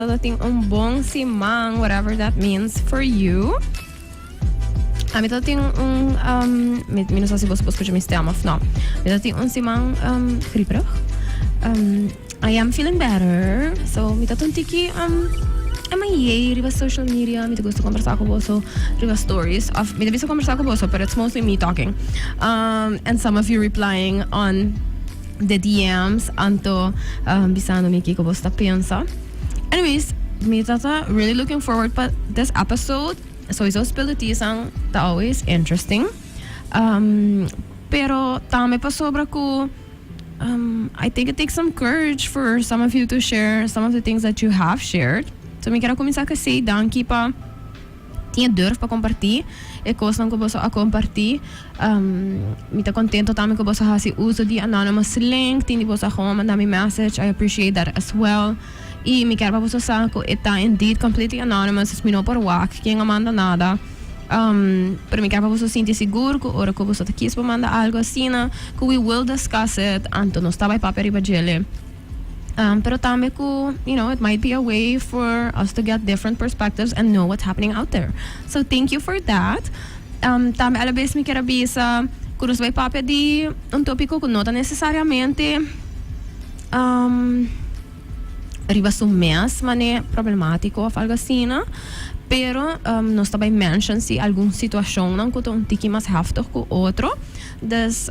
Tin un bon siman, whatever that means for you. Ami ta tin un mi no sa si boso por scucha mi stem of no. Mi ta tin un siman grieperig. I am feeling better. So mi ta un tiki MIA riba social media. Mi ta gusta conversa cu boso riba stories. Of mi ta bisa conversa cu boso, pero it's mostly me talking. And some of you replying on the DMs anto bisando mi kiko boso ta pensa. Anyways, mi ta ta really looking forward pa this episode. Sowieso spill the tea san ta always interesting. Pero tambe pasobra ku I think it takes some courage for some of you to share some of the things that you have shared. So mi kier a kuminsá ku esei. Danki pa tin e durf pa kompartí e kosnan ku boso a kompartí. Mi ta kontento tambe ku boso a hasi uso di anonymous link. Tin di boso a gewoon manda mi message. I appreciate that as well. I mi kier pa boso sa ku e ta indeed completely anonymous, dus mi no por wak ken a manda nada. Pero mi kier pa boso sinti sigur ku ora ku boso ta kis pa manda algu asina, ku we will discuss it, anto nos ta bai papia riba djele. Pero tambe ku, it might be a way for us to get different perspectives and know what's happening out there. So thank you for that. Tambe alabes mi kier a bisa ku nos bai papia di un tópiko ku no ta nesesariamente riba su mes manera problemátiko òf algu asina, pero nos ta bai mention si algun situashonnan ku ta un tiki mas heftig ku otro. Dus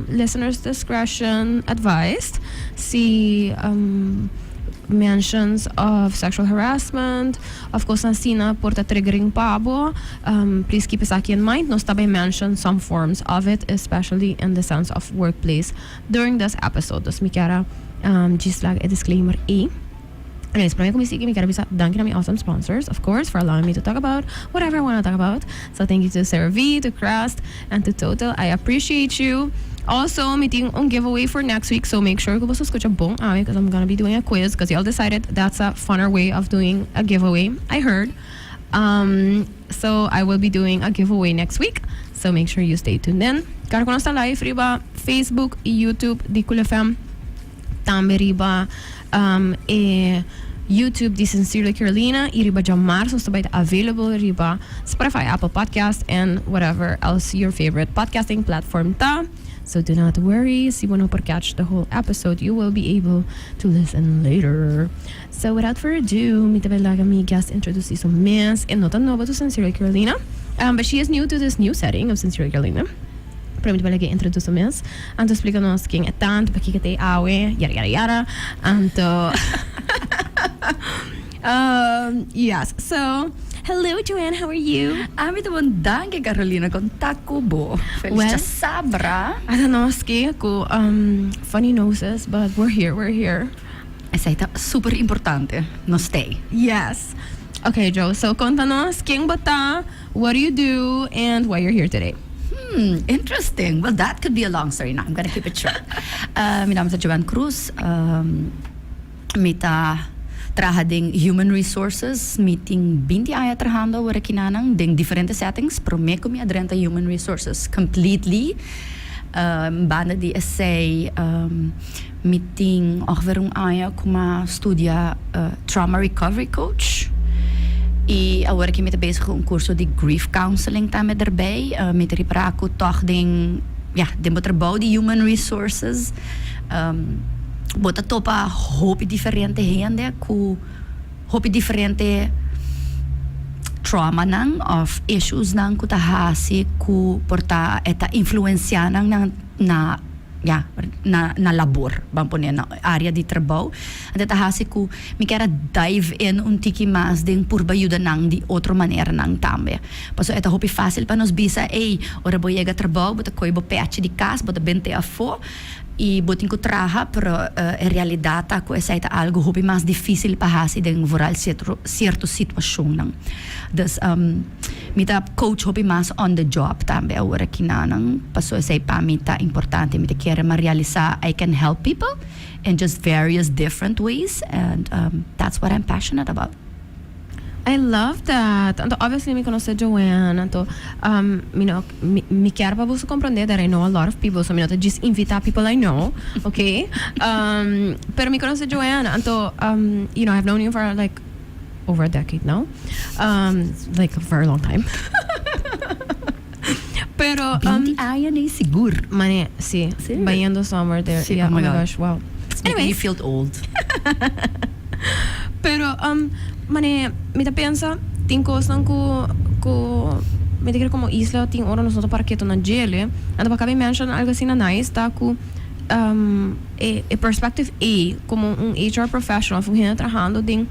listeners discretion advised si mentions of sexual harassment of cosnan asina por ta triggering pa bo, please keep esaki in mind. Nos ta bay mention some forms of it, especially in the sense of workplace during this episode. Dus mi kier a djis laga e disclaimer ey. Anyways, prome ku mi sigui mi kier a bisa danki na mi awesome sponsors, of course, for allowing me to talk about whatever I wanna talk about. So thank you to CeraVe, to Crest, and to Total. I appreciate you. Also, mi tin un giveaway for next week, so make sure ku boso skucha bon awe, because I'm gonna be doing a quiz, because y'all decided that's a funner way of doing a giveaway, I heard. So I will be doing a giveaway next week, so make sure you stay tuned in. Kara ku nos ta live riba Facebook i YouTube di Cool FM. Tambe riba e YouTube di Sincerely Carolina y riba djamarzo nos ta bay ta available riba Spotify, Apple Podcast and whatever else your favorite podcasting platform ta. So do not worry si bo no por catch the whole episode, you will be able to listen later. So without further ado, mi ta bay laga mi guest introduci su mes. E no ta nobo to Sincerely Carolina, but she is new to this new setting of Sincerely Carolina. Pero mi ta bay laga e introduci su mes. Anto splika nos ken e ta, anto pakiko ta e awe, yara yara yara. Anto yes, so hello Joanne, how are you? Ami ta bon danki Carolina, kon ta ku bo? Felis Well, djasabra. Ata nos ke ku funny noses, but we're here, we're here. Esei ta super importante, nos t'ei. Yes. Okay Joe, so konta nos ken bo ta, what do you do, and why you're here today. Hmm, interesting. Well, that could be a long story. No, I'm gonna keep it short. Mi nomber ta Joanne Cruz. Mi ta traha den Human Resources. Mi tin binti aña trahando awor akinanan den diferente settings. Prome ku mi a drenta Human Resources completely. Banda di esei mi tin ongeveer un aña ku mi a studia Trauma Recovery Coach i awor aki mi ta bezig ku un kurso di Grief Counseling tambe derbij. Mi ta ripará ku tòg den, ya, den bo trabou di Human Resources bo ta topa hopi diferente hende ku hopi diferente traumanan òf issuesnan ku ta hasi ku por ta e ta influensiá nan na na ya na na labor ban pone na área di trabou. Anto ta hasi ku mi kier a dive in un tiki mas den purba yuda nan di otro maneranan tambe. Pasobra e ta hopi fásil pa nos bisa, ey, ora bo yega trabou bo ta kohe bo pechi di kas, bo ta bent'é afó i bo tin ku traha, pero e realidat ta ku esei ta algu hopi mas difísil pa hasi den vooral sierto situashonnan. Dus mi ta coach hopi mas on the job tambe awor aki nanan, paso esei pa mi ta importante. Mi ta kere ma realisá I can help people in just various different ways and that's what I'm passionate about. I love that. Anto, obviously, mi conoce Joanne. Anto, mi kier pa boso comprende that I know a lot of people. So, mi no ta just invita people I know, okay? Pero mi conoce Joanne. Anto, I've known you for like over a decade now. Like a very long time. Pero, 20 aña ni sigur. Mane, si. Si. Bayendo somewhere there. Si, Yeah, oh my oh my God. Gosh, wow. It's making me Anyways. feel old. Pero, mane, mi ta pensa, tin cosnan cu mi ta kere como isla tin ora nos no ta para keto na djele. Anto pa cabe mention algo asina nice ta cu e perspective A como un HR professional of un hende trahando den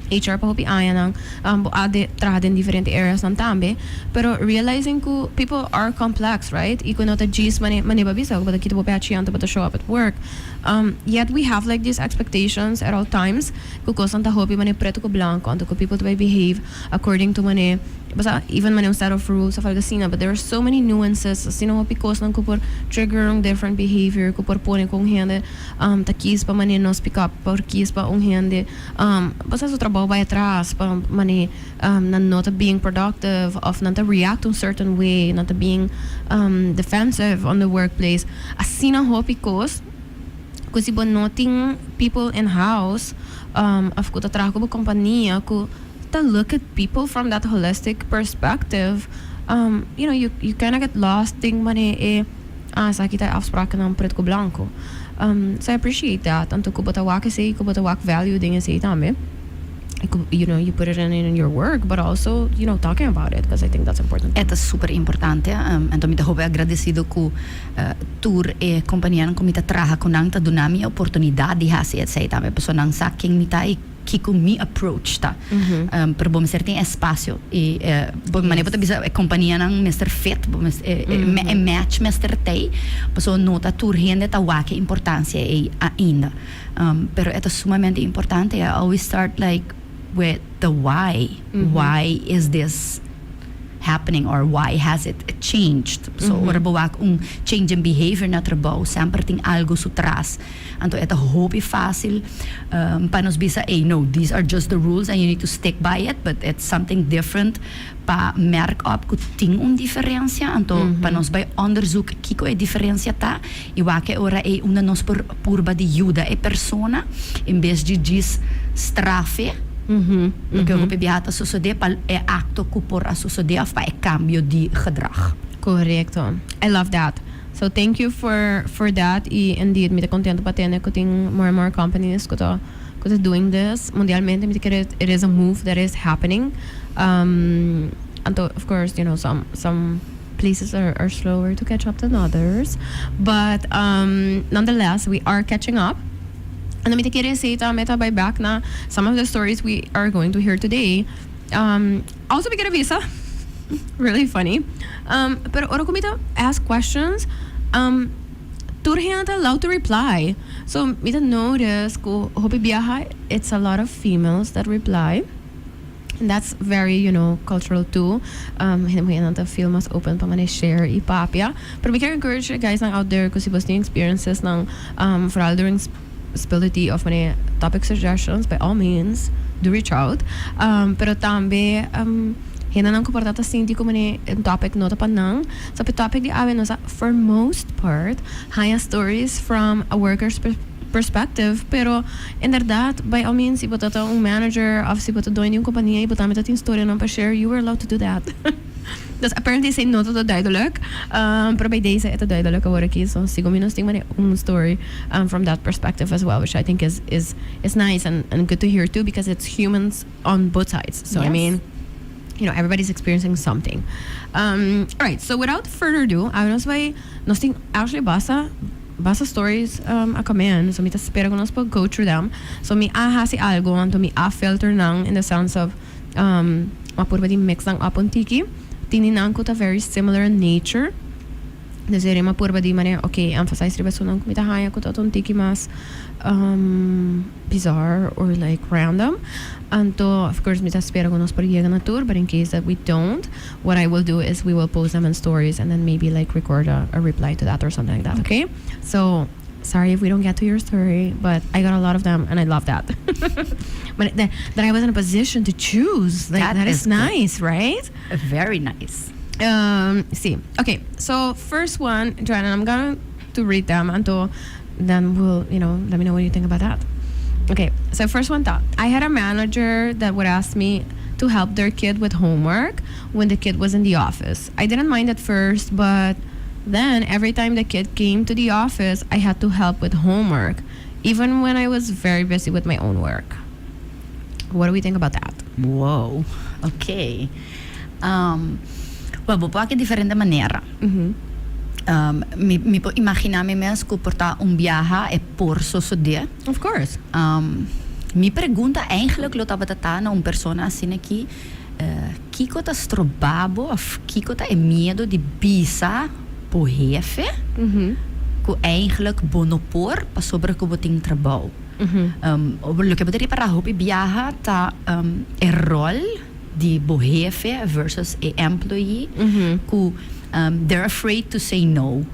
HR pa hopi añanan, bo a de traha den diferente areas nan tambe, pero realizing cu people are complex, right? Y cu no ta djis mane mane bo a bisa cu bo ta kita bo pechi anto bo ta show up at work. Yet we have like these expectations at all times cu cosnan ta hopi mane preto cu blanco, anto cu people ta bay behave according to mane, basa even mane un set of rules of algo asina, but there are so many nuances, asina hopi cosnan cu por trigger un different behavior, cu por pone cu un hende ta kies pa mane no speak up, por kies pa un hende basa su trabou bay atras, pa mane nan no ta being productive of nan ta react un certain way, nan ta being defensive on the workplace. Asina hopi cos cu si bo no tin people in house of cu ta traha cu bo compania cu ta look at people from that holistic perspective, you kinda get lost den mane e ah, esaki ta e afsprakennan pret cu blanco. So I appreciate that. Anto cu bo ta wak esey, cu bo ta wak value den esey tambe. You put it in your work, but also, talking about it, because I think that's important. E ta super importante. Anto mi ta hopi agradecido cu tur e companianan cu mi ta traha cu nan ta duna mi e oportunidad di haci esey tambe. Pasobra nan sa ken mi ta y kico mi approach ta. Pero bo mester tin espacio y bo manera bo ta bisa e companianan mester fit, bo mester e match mester tey, pasobra no ta tur hende ta wak e importancia ey ainda. Pero e ta sumamente importante. I always start like with the why. Why is this happening or why has it changed? So ora bo wak un change in behavior na trabou, semper tin algo su tras. Anto e ta hopi facil pa nos bisa, "Hey, no, these are just the rules and you need to stick by it," but it's something different pa merk op cu tin un diferencia, anto pa nos bay onderzoek kico e diferencia ta y wak e ora ey unda nos por purba di yuda e persona en bes di djis strafe, loke hopi biaha ta sucede pa e acto cu por a sucede of pa e cambio di gedrag. Correcto. I love that. So thank you for that y indeed mi ta contento pa tende cu tin more and more companies cu ta doing this mundialmente. Mi ta kere it is a move that is happening. Anto of course some places are slower to catch up than others, but nonetheless we are catching up. And mi ta kere say tambe ta bay back na some of the stories we are going to hear today. Also mi kier bisa, really funny. Pero ora cu mi ta ask questions, tur hende ta allowed to reply. So mi ta notice cu hopi biaha it's a lot of females that reply. And that's very cultural too. Hende muher ta feel mas open pa mane share y papia. Pero mi kier encourage you guys out there cu si bo tin experiences nan vooral during Spill the Tea of mane topic suggestions, by all means, do reach out. Pero tambe hende nan cu por ta sinti cu mane un topic no ta pa nan. So e topic di awe nos a, for most part, haya stories from a worker's perspective, pero inderdaad, by all means, si bo ta un manager of si bo ta dueño di un compania y bo tambe tin story nan pa share, you are allowed to do that. Dus apparently esey no ta duidelijk. Pero bij deze is het duidelijk awor aki. So sigur mi nos tin un story from that perspective as well, which I think is nice and good to hear too, because it's humans on both sides. So I mean, everybody's experiencing something. All right, so without further ado, I nos bay nos tin actually basta basta stories a come in, so mi ta spera cu nos por go through them. So mi a hasi algo, anto mi a filter nan in the sense of m'a purba di mix nan up un tiki. Tin nan cu ta very similar in nature. Dus m'a purba di manera, okay, emphasize riba esunnan cu mi ta haya cu ta un tiki mas bizarre or like random. Anto, of course, mi ta spera cu nos por yega na tur, but in case that we don't, what I will do is we will post them in stories and then maybe like record a reply to that or something like that, okay? So, Sorry if we don't get to your story, but I got a lot of them and I love that. But that I was in a position to choose. Like, That that is is good. Nice, right? Very nice. See. Okay, so first one, Joanna, I'm going to read them until then we'll, let me know what you think about that. Okay, so first one thought. I had a manager that would ask me to help their kid with homework when the kid was in the office. I didn't mind at first, but then every time the kid came to the office, I had to help with homework, even when I was very busy with my own work. What do we think about that? Wow. Ok. Well, bo por di diferente manera. Mi por imagina mi mes cu por ta un biaha e por sucede. Of course. Mi pregunta eigenlijk lo tabata na un persona asina aki, kiko ta strobabo of kiko ta e miedo di bisa bo hefe cu eigenlijk bo no por pasobra cu bo tin trabou. Loke bo ta ripara hopi biaha ta e rol di bo hefe versus e employee cu they're afraid to say no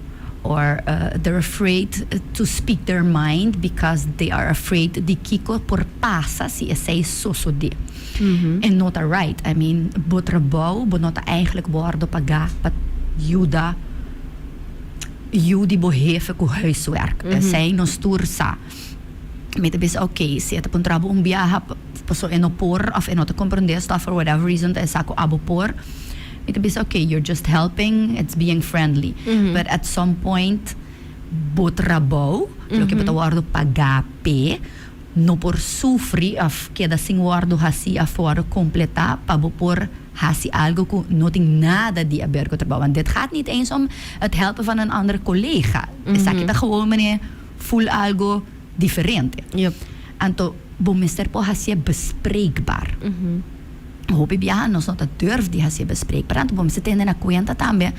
or they're afraid to speak their mind because they are afraid di kiko por pasa si esey sosode. E no ta right. I mean, bo trabou, bo no ta eigenlijk wordo paga pa yuda yiu di bo hefe cu huiswerk. Esey nos tur sa. Mi ta bisa, ok, si e ta puntra bo un biaha paso e no por of e no ta comprende stuff for whatever reason ta e sa cu abo por. Mi ta bisa, ok, you're just helping, it's being friendly. But at some point, bo trabou, loke bo ta wordo paga pe, no por sufri of keda sin wordo haci of wordo completa pa bo por haci algo cu no tin nada di haber cu trabou. Want dit gaat niet eens om het helpen van een andere collega. Esaki ta gewoon manera full algo diferente. Anto, bo mester por haci bespreekbaar. Hopi biaha nos no ta durf di haci bespreekbaar. Anto, bo mester tene na cuenta tambe,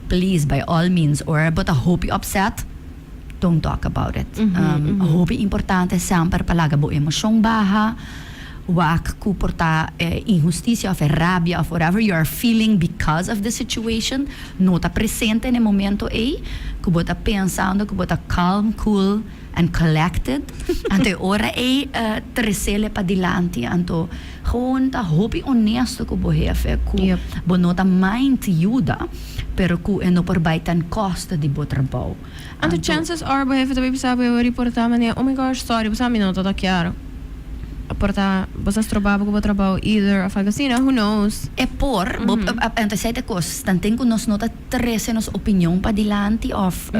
please, by all means, ora bo ta hopi upset, don't talk about it. Hopi importante semper pa laga bo emocion baha, wak cu por ta inhusticia of rabia of whatever you are feeling because of the situation, no ta presente na e momento ey, cu bo ta pensando, cu bo ta calm, cool and collected. Anto e ora ey trecele padilanti, anto gewoon ta hopi honesto cu bo hefe, cu bo no ta mind yuda, pero cu e no por bay ten koste di bo trabou. Anto chances are bo hefe tambe bisa bo reporta manera, "Oh my gosh, sorry, bo sa mi no ta kier. Por ta bo sa stroba bo cu bo trabou either of algo asina, who knows." E por, bo, anto esey ta cos, tanten cu nos no ta trece nos opinion padilanti of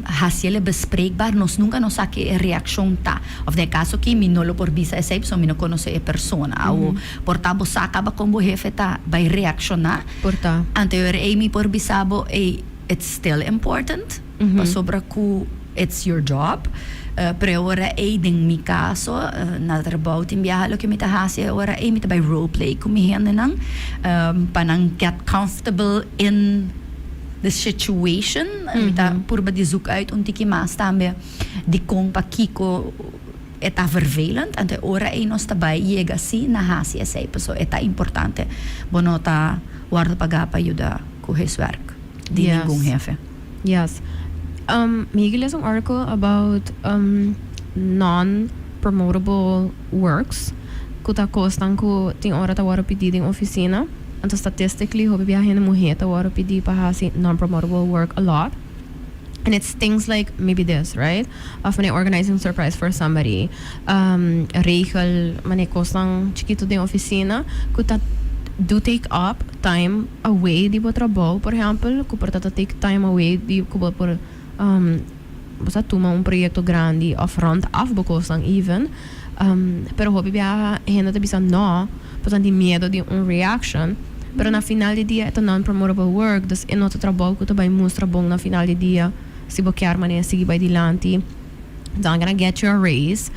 haciele bespreekbaar, nos nunca no sa cu e reaccion ta. Of den caso cu mi no lo por bisa esey, so mi no conoce e persona. O por ta bo sa caba con bo hefe ta bay reacciona. Por ta. Anto ey mi por bisa bo, ey, it's still important, pasobra cu it's your job. Pero ora ey den mi caso, na trabou tin biaha loke mi ta haci, ora ey mi ta bay roleplay cu mi hendenan, pa nan get comfortable in the situation. Mi ta purba di zoek uit un tiki mas tambe di con pa kiko e ta vervelend. Anto ora ey nos ta bay yega si na haci esey, paso e ta importante. Bo no ta wordo paga pa yuda cu huiswerk di ningun hefe. Yes. Mi a lesa un article about non-promotable works. Cu ta cosnan cu tin ora ta wordo pidi den oficina. Anto statistically hopi biaha hende muhe ta wordo pidi pa hasi non-promotable work a lot. And it's things like maybe this, right? Of manera organizing surprise for somebody. Regel, manera cosnan chikito den oficina. Cu ta do take up time away di bo trabou, por ehempel. Cu por ta take time away di cu bo por bo sa tuma un proyecto grandi of rond af bo cosnan even. Pero hopi biaha hende ta bisa no, pasobra tin miedo di un reaction. Pero na final di dia e ta non-promotable work, dus e no ta trabou cu ta bay mustra bon na final di dia si bo kier manera sigui bay dilanti. It's not gonna get you a raise.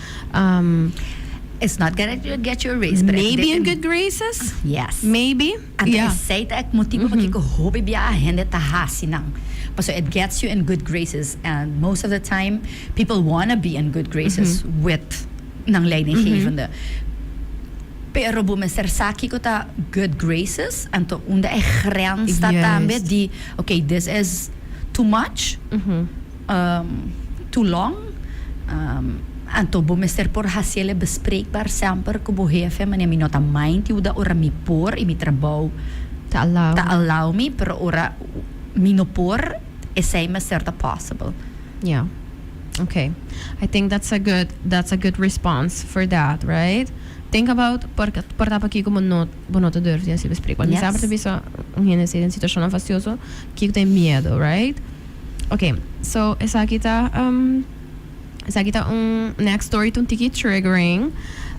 It's not gonna get you a raise. But maybe in good graces. Yes. Maybe. Anto esey ta e motibo pakico hopi biaha hende ta haci nan. Paso it gets you in good graces and most of the time people wanna be in good graces with nan leidinggevende. Pero bo mester sa kico ta good graces, anto unda e grens ta tambe di, okay, this is too much, too long. Anto bo mester por haciele bespreekbaar semper cu bo hefe, mane mi no ta mind yuda ora mi por y mi trabou Ta allow. Ta allow mi, pero ora mi no por, esey mester ta possible. Yeah. Okay. I think that's a good response for that, right? Think about por ta pakico bo no ta durf di haci bespreekbaar. Mi semper ta bisa un hende si den situacion fastioso, kico tin miedo, right? Okay. So esaki ta un next story un tiki triggering.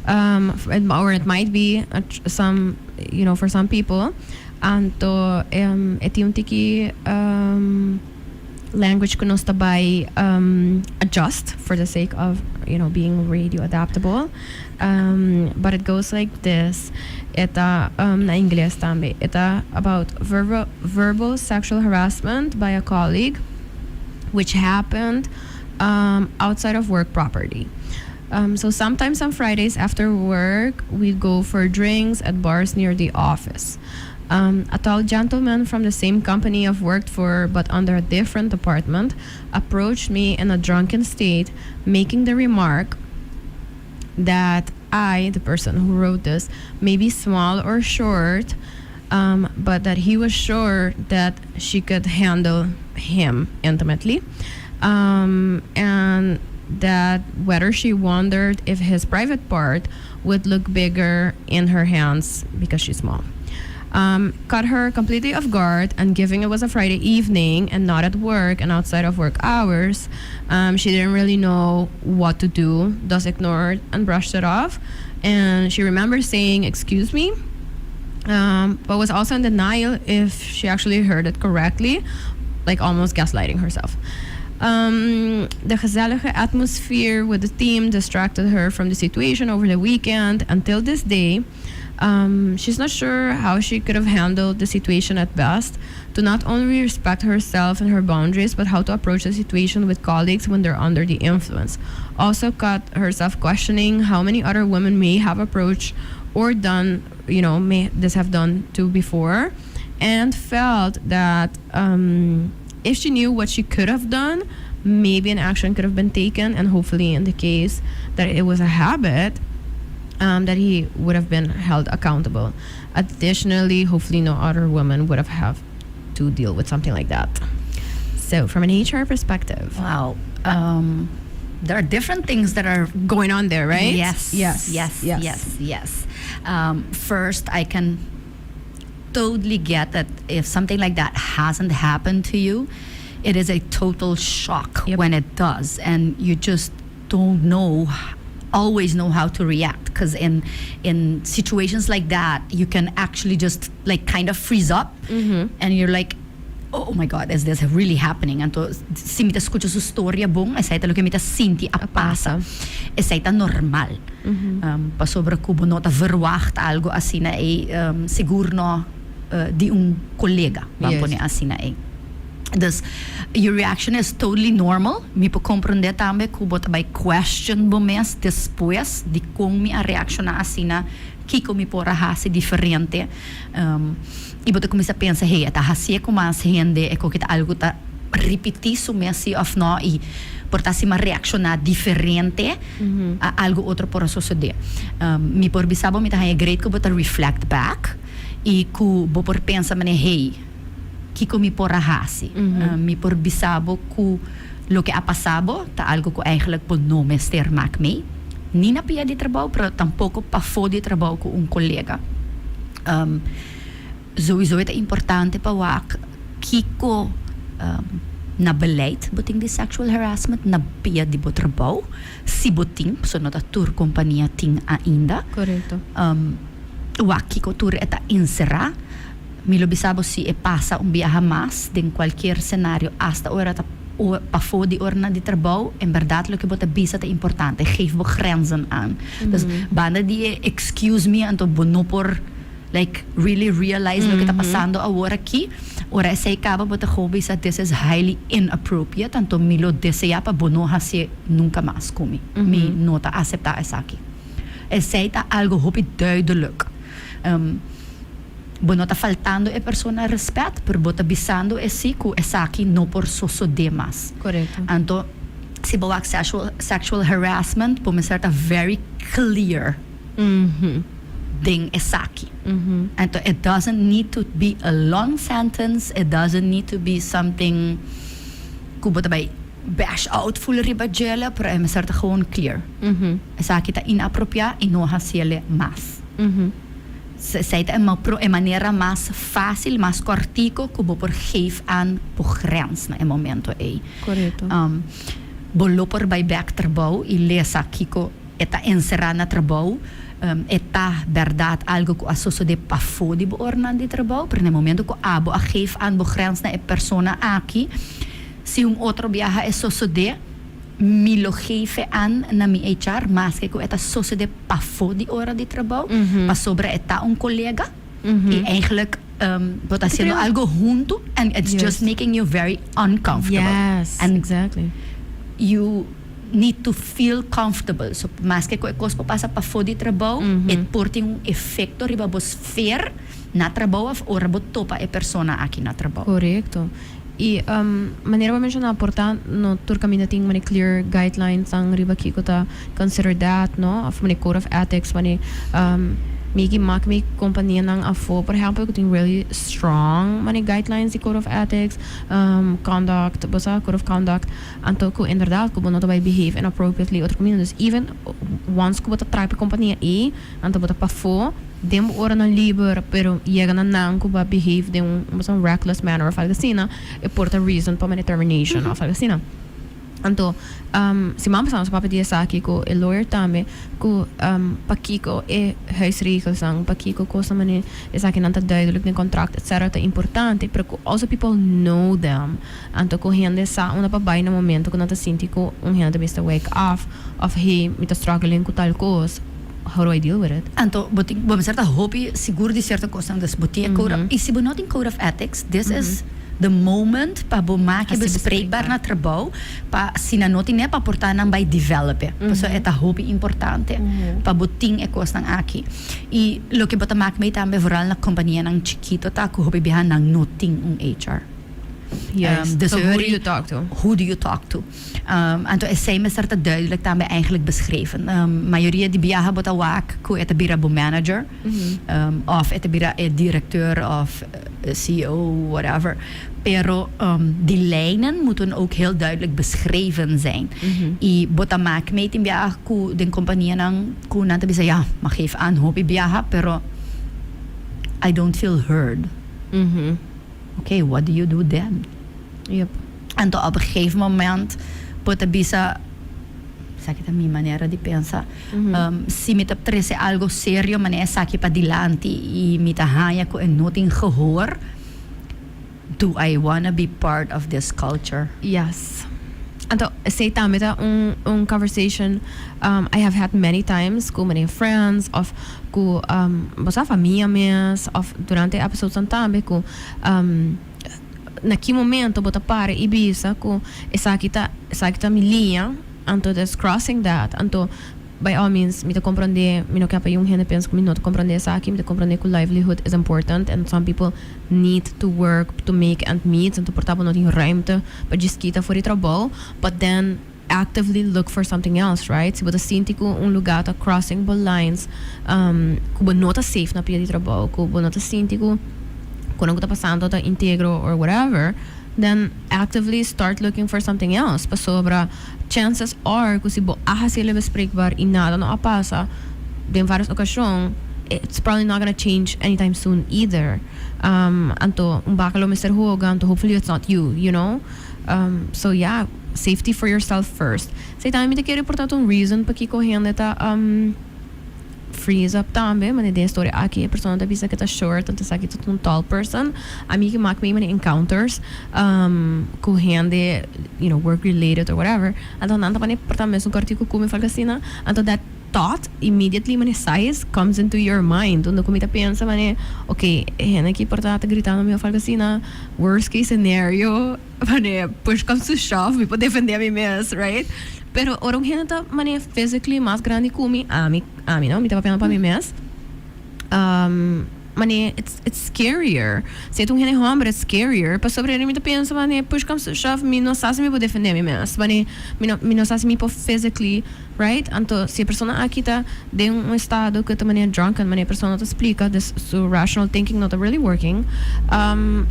Or it might be some you know for some people. Anto e tin un tiki language cu nos ta bay adjust for the sake of being radio adaptable. But it goes like this. E ta na Ingles tambe. E ta about verbal sexual harassment by a colleague, which happened outside of work property. So sometimes on Fridays after work, we'd go for drinks at bars near the office. A tall gentleman from the same company I've worked for, but under a different department, approached me in a drunken state, making the remark that I, the person who wrote this, may be small or short, but that he was sure that she could handle him intimately. And that whether she wondered if his private part would look bigger in her hands because she's small. Caught her completely off guard, and given it was a Friday evening and not at work and outside of work hours, she didn't really know what to do, thus ignored and brushed it off. And she remembers saying, "Excuse me," but was also in denial if she actually heard it correctly, like almost gaslighting herself. The gezellige atmosphere with the team distracted her from the situation over the weekend until this day. She's not sure how she could have handled the situation at best to not only respect herself and her boundaries, but how to approach the situation with colleagues when they're under the influence. Also, caught herself questioning how many other women may have approached or done, may this have done to before, and felt that if she knew what she could have done, maybe an action could have been taken, and hopefully, in the case that it was a habit, that he would have been held accountable. Additionally, hopefully, no other woman would have to deal with something like that. So, from an HR perspective, Wow. There are different things that are going on there, right? Yes. Yes. First, I can totally get that if something like that hasn't happened to you, it is a total shock when it does, and you just don't know always know how to react, because in situations like that you can actually just like kind of freeze up and you're like, "Oh my God, is this really happening?" Anto si mi ta scucha su storia bon, esey ta loke mi ta sinti a pasa. Esey ta normal, pasobra cu bo no ta verwacht algo asina e sigur no di un colega, ban pone asina e. Dus your reaction is totally normal. Mi por comprende tambe cu bo ta bay question bo mes despues di con mi a reacciona asina, kico mi por a hasi diferente. Y bo ta cuminsa pensa, "Hey, ta hasi cu mas hende, e cu ta algo ta repeti su mes of no, y por ta si mi a reacciona diferente, a algo otro por a sucede." Mi por bisa bo, mi ta haya great cu bo ta reflect back y cu bo por pensa mane, "Hey, kiko mi por a hasi?" Mi por bisa bo cu loke a pasa bo ta algo cu eigenlijk bo no mester maak mee. Ni na pia di trabou, pero tampoco pafo di trabou cu un colega. Sowieso ta importante pa wak kiko na beleid bo tin di sexual harassment na pia di bo trabou. Si bo tin, so no ta tur compania tin ainda. Wak kiko tur e ta encera. Mi lo bisa bo, si e pasa un biaha mas den cualkier scenario, hasta ora ta pafo di ora di trabou, en berdad loke bo ta bisa ta importante. Geef bo grenzen aan. Dus banda di e "excuse me", anto bo no por like really realize loke ta pasando awor aki. Ora esey caba, bo ta gewoon bisa, "This is highly inappropriate, anto mi lo desea pa bo no hasi nunca mas cu mi. Mi no ta acepta esaki." Esey ta algo hopi duidelijk. Bo no ta faltando e persona respet, pero bo ta bisando e si cu esaki no por sosode mas. Anto, Si bo wak sexual harassment, bo mester ta very clear den esaki. Anto it doesn't need to be a long sentence, it doesn't need to be something ku bo ta bai bash out full riba djele, pero e mester ta gewoon clear. Esaki ta inapropiá i no hasiele mas. Esei ta e manera mas fácil, mas kòrtiku ku bo por geef aan bo grens na e momento ei. Bo lo por bai bèk trabou i lesa kiko e ta enserá na trabou. E ta bèrdat algu ku a sosodé pafó di bo oranan di trabou, pero na e momento ku abo a geef aan bo grens na e persona aki, si un otro biaha e sosodé, mi lo geef e aan na mi HR, maske ku e ta sosodé pafó di ora di trabou, pasobra e ta un kolega i eigenlijk bo ta hasiendo algo huntu and it's just making you very uncomfortable. And you need to feel comfortable. So maske ku e kos por pasa pafó di trabou, e por tin un efekto riba bo sfeer na trabou òf ora bo topa e persona aki na trabou. Korekto. I manera bo a menshoná por ta no tur kaminda tin mane clear guidelines nan riba kiko ta consider that no of mane code of ethics mane mi ki mak mi kompanianan afó por ehèmpel ku tin really strong mane guidelines di code of ethics, conduct, bo sa, code of conduct anto ku inderdaad ku bo no ta bai behave inappropriately otro kaminda. Dus even once ku bo ta traha pa e kompania ei anto bo ta pafó den bo oranan liber pero yega na nan ku bo a behave den un bo sa un reckless manner of algo asina e por ta reason pa mane termination of algo asina. Anto siman pasá nos a papia di esaki ku e lawyer tambe ku pakiko e huisregelsnan, pakiko kosnan mane esakinan ta duidelijk den kontrakt etcetera ta importante pero ku also people know them. Anto ku hende sa unda pa bai na momento ku nan ta sinti ku un hende ta bisa wake af of hey, mi ta struggling ku tal kos, how do I deal with it? Anto bo tin bo mester ta hopi sigur di sierto kosnan dus bo tin e code of i si bo no tin code of ethics this is the moment pa bo make bespreekbaar na trabou pa si nan no tine pa por ta nan bai develop e pasobra e ta hopi importante pa bo tin e kosnan aki i loke bo ta mak mei tambe vooral na kompanianan chikito ta ku hopi biaha nan no tin un HR. Juist. So who do you talk to? Who do you talk to? Anto esei mester ta duidelijk tambe eigenlijk beschreven. Mayoria di biaha bo ta wak ku e ta bira bo manager of e ta bira e directeur of CEO whatever. Pero die lijnen moeten ook heel duidelijk beschreven zijn. I bo ta mak mee tin biaha ku den kompanianan ku nan ta bisa ya, ma geef aan hopi biaha pero I don't feel heard. Okay, what do you do then? Anto op een gegeven moment bo ta bisa, esaki ta mi manera di pensa, si mi ta trece algo serio manera esaki padilanti y mi ta haña cu e no tin gehoor, do I wanna be part of this culture? Yes. Anto esey tambe ta un conversation I have had many times cu many friends of cu bo sa famia mes of durante e episodesnan tambe cu na ki momento bo ta para y bisa cu esaki ta mi liña anto there's crossing that anto by all means mi ta comprende mi no ke pa yun hende pensa cu mi no ta comprende esaki. Mi ta comprende cu livelihood is important and some people need to work to make end meet anto por ta bo no tin ruimte pa djis kita for di trabou, but then actively look for something else, right? Si bo ta sinti cu un lugar ta crossing bo lines, cu bo no ta safe na pia di trabou, cu bo no ta sinti cu cu ta pasando ta integro or whatever, then actively start looking for something else, pasobra chances are cu si bo a haci'e bespreekbaar y nada no a pasa den varios ocasion, it's probably not gonna change anytime soon either. Anto un baka lo mester hoga, anto hopefully it's not you, you know. So yeah, safety for yourself first. Esei tambe mi ta kere por ta un reason pakiko hende ta freeze up tambe, mane den e storia aki e persona ta bisa ke ta short, anto esaki ta un tall person. Ami ke mak mi mane encounters ku hende, work related or whatever, anto nan ta mane por ta mesun kòrtiku ku mi of algo asina, anto that thought immediately mane size comes into your mind, unda ku mi ta pensa mane ok e hende aki por ta ta gritando mi of algo asina, worst case scenario mane push comes to shove mi por defende mi mes, right? Pero ora un hende ta mane physically mas grandi ku mi, ami, ami no, mi ta papiando pa mi mes. Mane, it's scarier. Si ta un hende homber, it's scarier. Pasobra mi ta pensa, mane, push comes to shove, mi no sa si mi por defende mi mes. Mane, mi no sa si mi por physically, right? Anto, si e persona aki ta den un estado cu ta mane drunken, mane e persona ta splica, this so rational thinking not really working.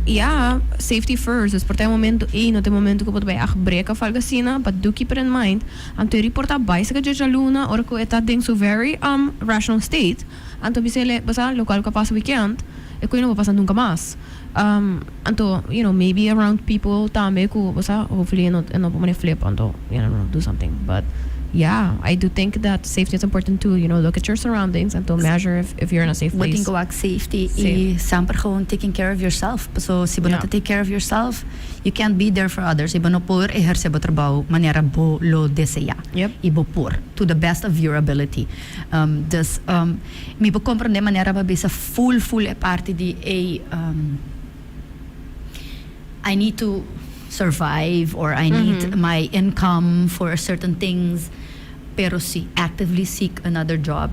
Yeah, safety first. Dus por ta e momento ey, no ta e momento cu bo ta bay break of algo asina, but do keep it in mind. Anto, e por ta bay sa djaluna, ora cu e ta den su very rational state. Anto bisele, basta loke a pasa weekend, e cos no por pasa nunca mas. Anto, maybe around people tambe cu, basta, hopefully no por flip, anto, do something. But yeah, I do think that safety is important too. Look at your surroundings and to measure if you're in a safe place. Bo tin cu safety y semper gewoon taking care of yourself. So, si bo no take care of yourself, you can't be there for others. Y bo no por eherce bo trabou manera bo lo desea. Y bo por, to the best of your ability. Dus, mi por comprende manera pa bisa full full e parti di a I need to survive or I need my income for certain things. Pero si actively seek another job.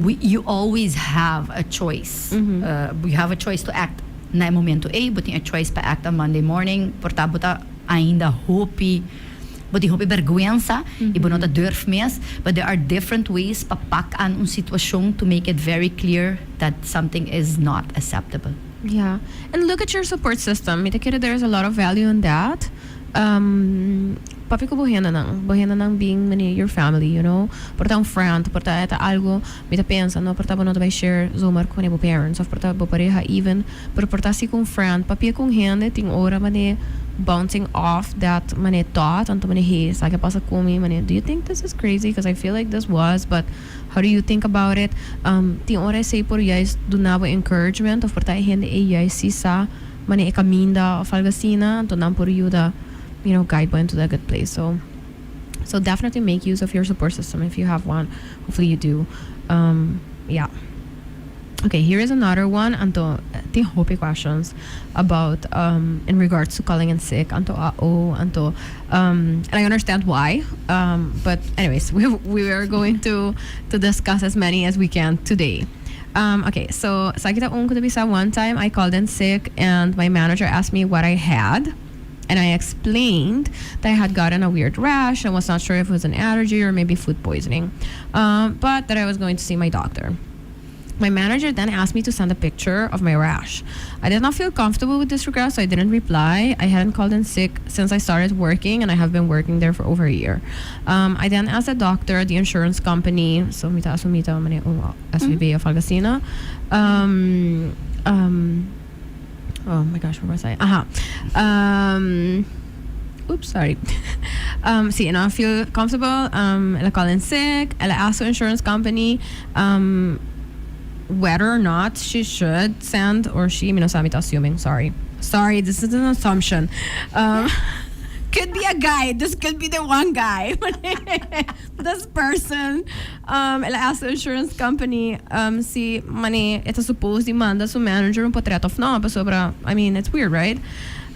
You always have a choice. You have a choice to act na momento ey, but a choice pa act on Monday morning, por ta bo ta ainda hopi bo tin hopi berguensa y bo no ta durf mes, but there are different ways pa pak aan un situacion to make it very clear that something is not acceptable. Yeah. And look at your support system. Mi ta kere there's a lot of value in that. Papia cu bo hendenan. Bo hendenan being mane your family. Por ta un friend, por ta eta algo, mi ta pensa, no, por ta bo no bay share zomaar cu bo parents, of por ta bo pareha even, pero por ta asina cu un friend, papia cu hende, tin ora mane bouncing off that mane thought, anto mane, "Hey, sabi kico a pasa cu mi, mane, do you think this is crazy? Because I feel like this was, but how do you think about it?" Tin ora esey por juist duna bo encouragement, of por ta hende e juist si sa mane e caminda of algo asina, anto nan por yuda, guide bo into that good place. So definitely make use of your support system if you have one. Hopefully you do. Yeah. Okay, here is another one. Anto, tin hopi questions about in regards to calling in sick. Anto, oh, anto, and I understand why. But anyways, we are going to discuss as many as we can today. Okay, so esaki ta un cu ta bisa, "One time I called in sick and my manager asked me what I had. And I explained that I had gotten a weird rash and was not sure if it was an allergy or maybe food poisoning, but that I was going to see my doctor. My manager then asked me to send a picture of my rash. I did not feel comfortable with this request, so I didn't reply. I hadn't called in sick since I started working, and I have been working there for over a year. I then asked the doctor, the insurance company, so mi ta asumi ta mane SVB of algo asina. Oh my gosh, where was I? Aha. Oops, sorry. See, I feel comfortable. El a call in sick. El a asked the insurance company whether or not she should send or she. I mean, I'm assuming. Sorry, sorry. This is an assumption. Could be a guy. This could be the one guy. This person. El a asked the insurance company si mane e ta supposed di manda su manager un portret of no. Pasobra, I mean, it's weird, right?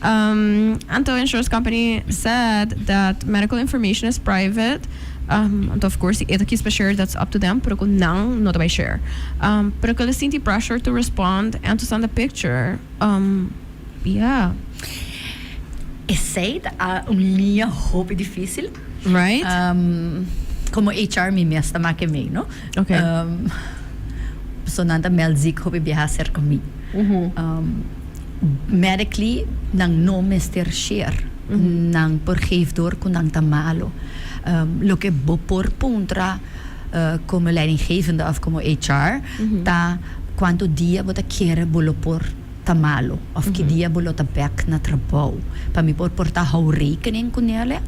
And the insurance company said that medical information is private. And of course, e ta kies share, that's up to them, pero cu nan no ta bay share. Pero cu el a sinti pressure to respond and to send a picture. Yeah. Esey ta un liña hopi dificil. Right? Como HR mi mes ta make mee, no? Okay. So nan ta meld ziek hopi biaha cerca mi. Medically nan no mester share. Nan por geef door cu nan ta malo. Loke bo por puntra como leidinggevende of como HR ta cuanto dia bo ta kere bo lo por ta malo of ki dia bo lo ta back na trabou. Pa mi por por ta hou rekening cu nele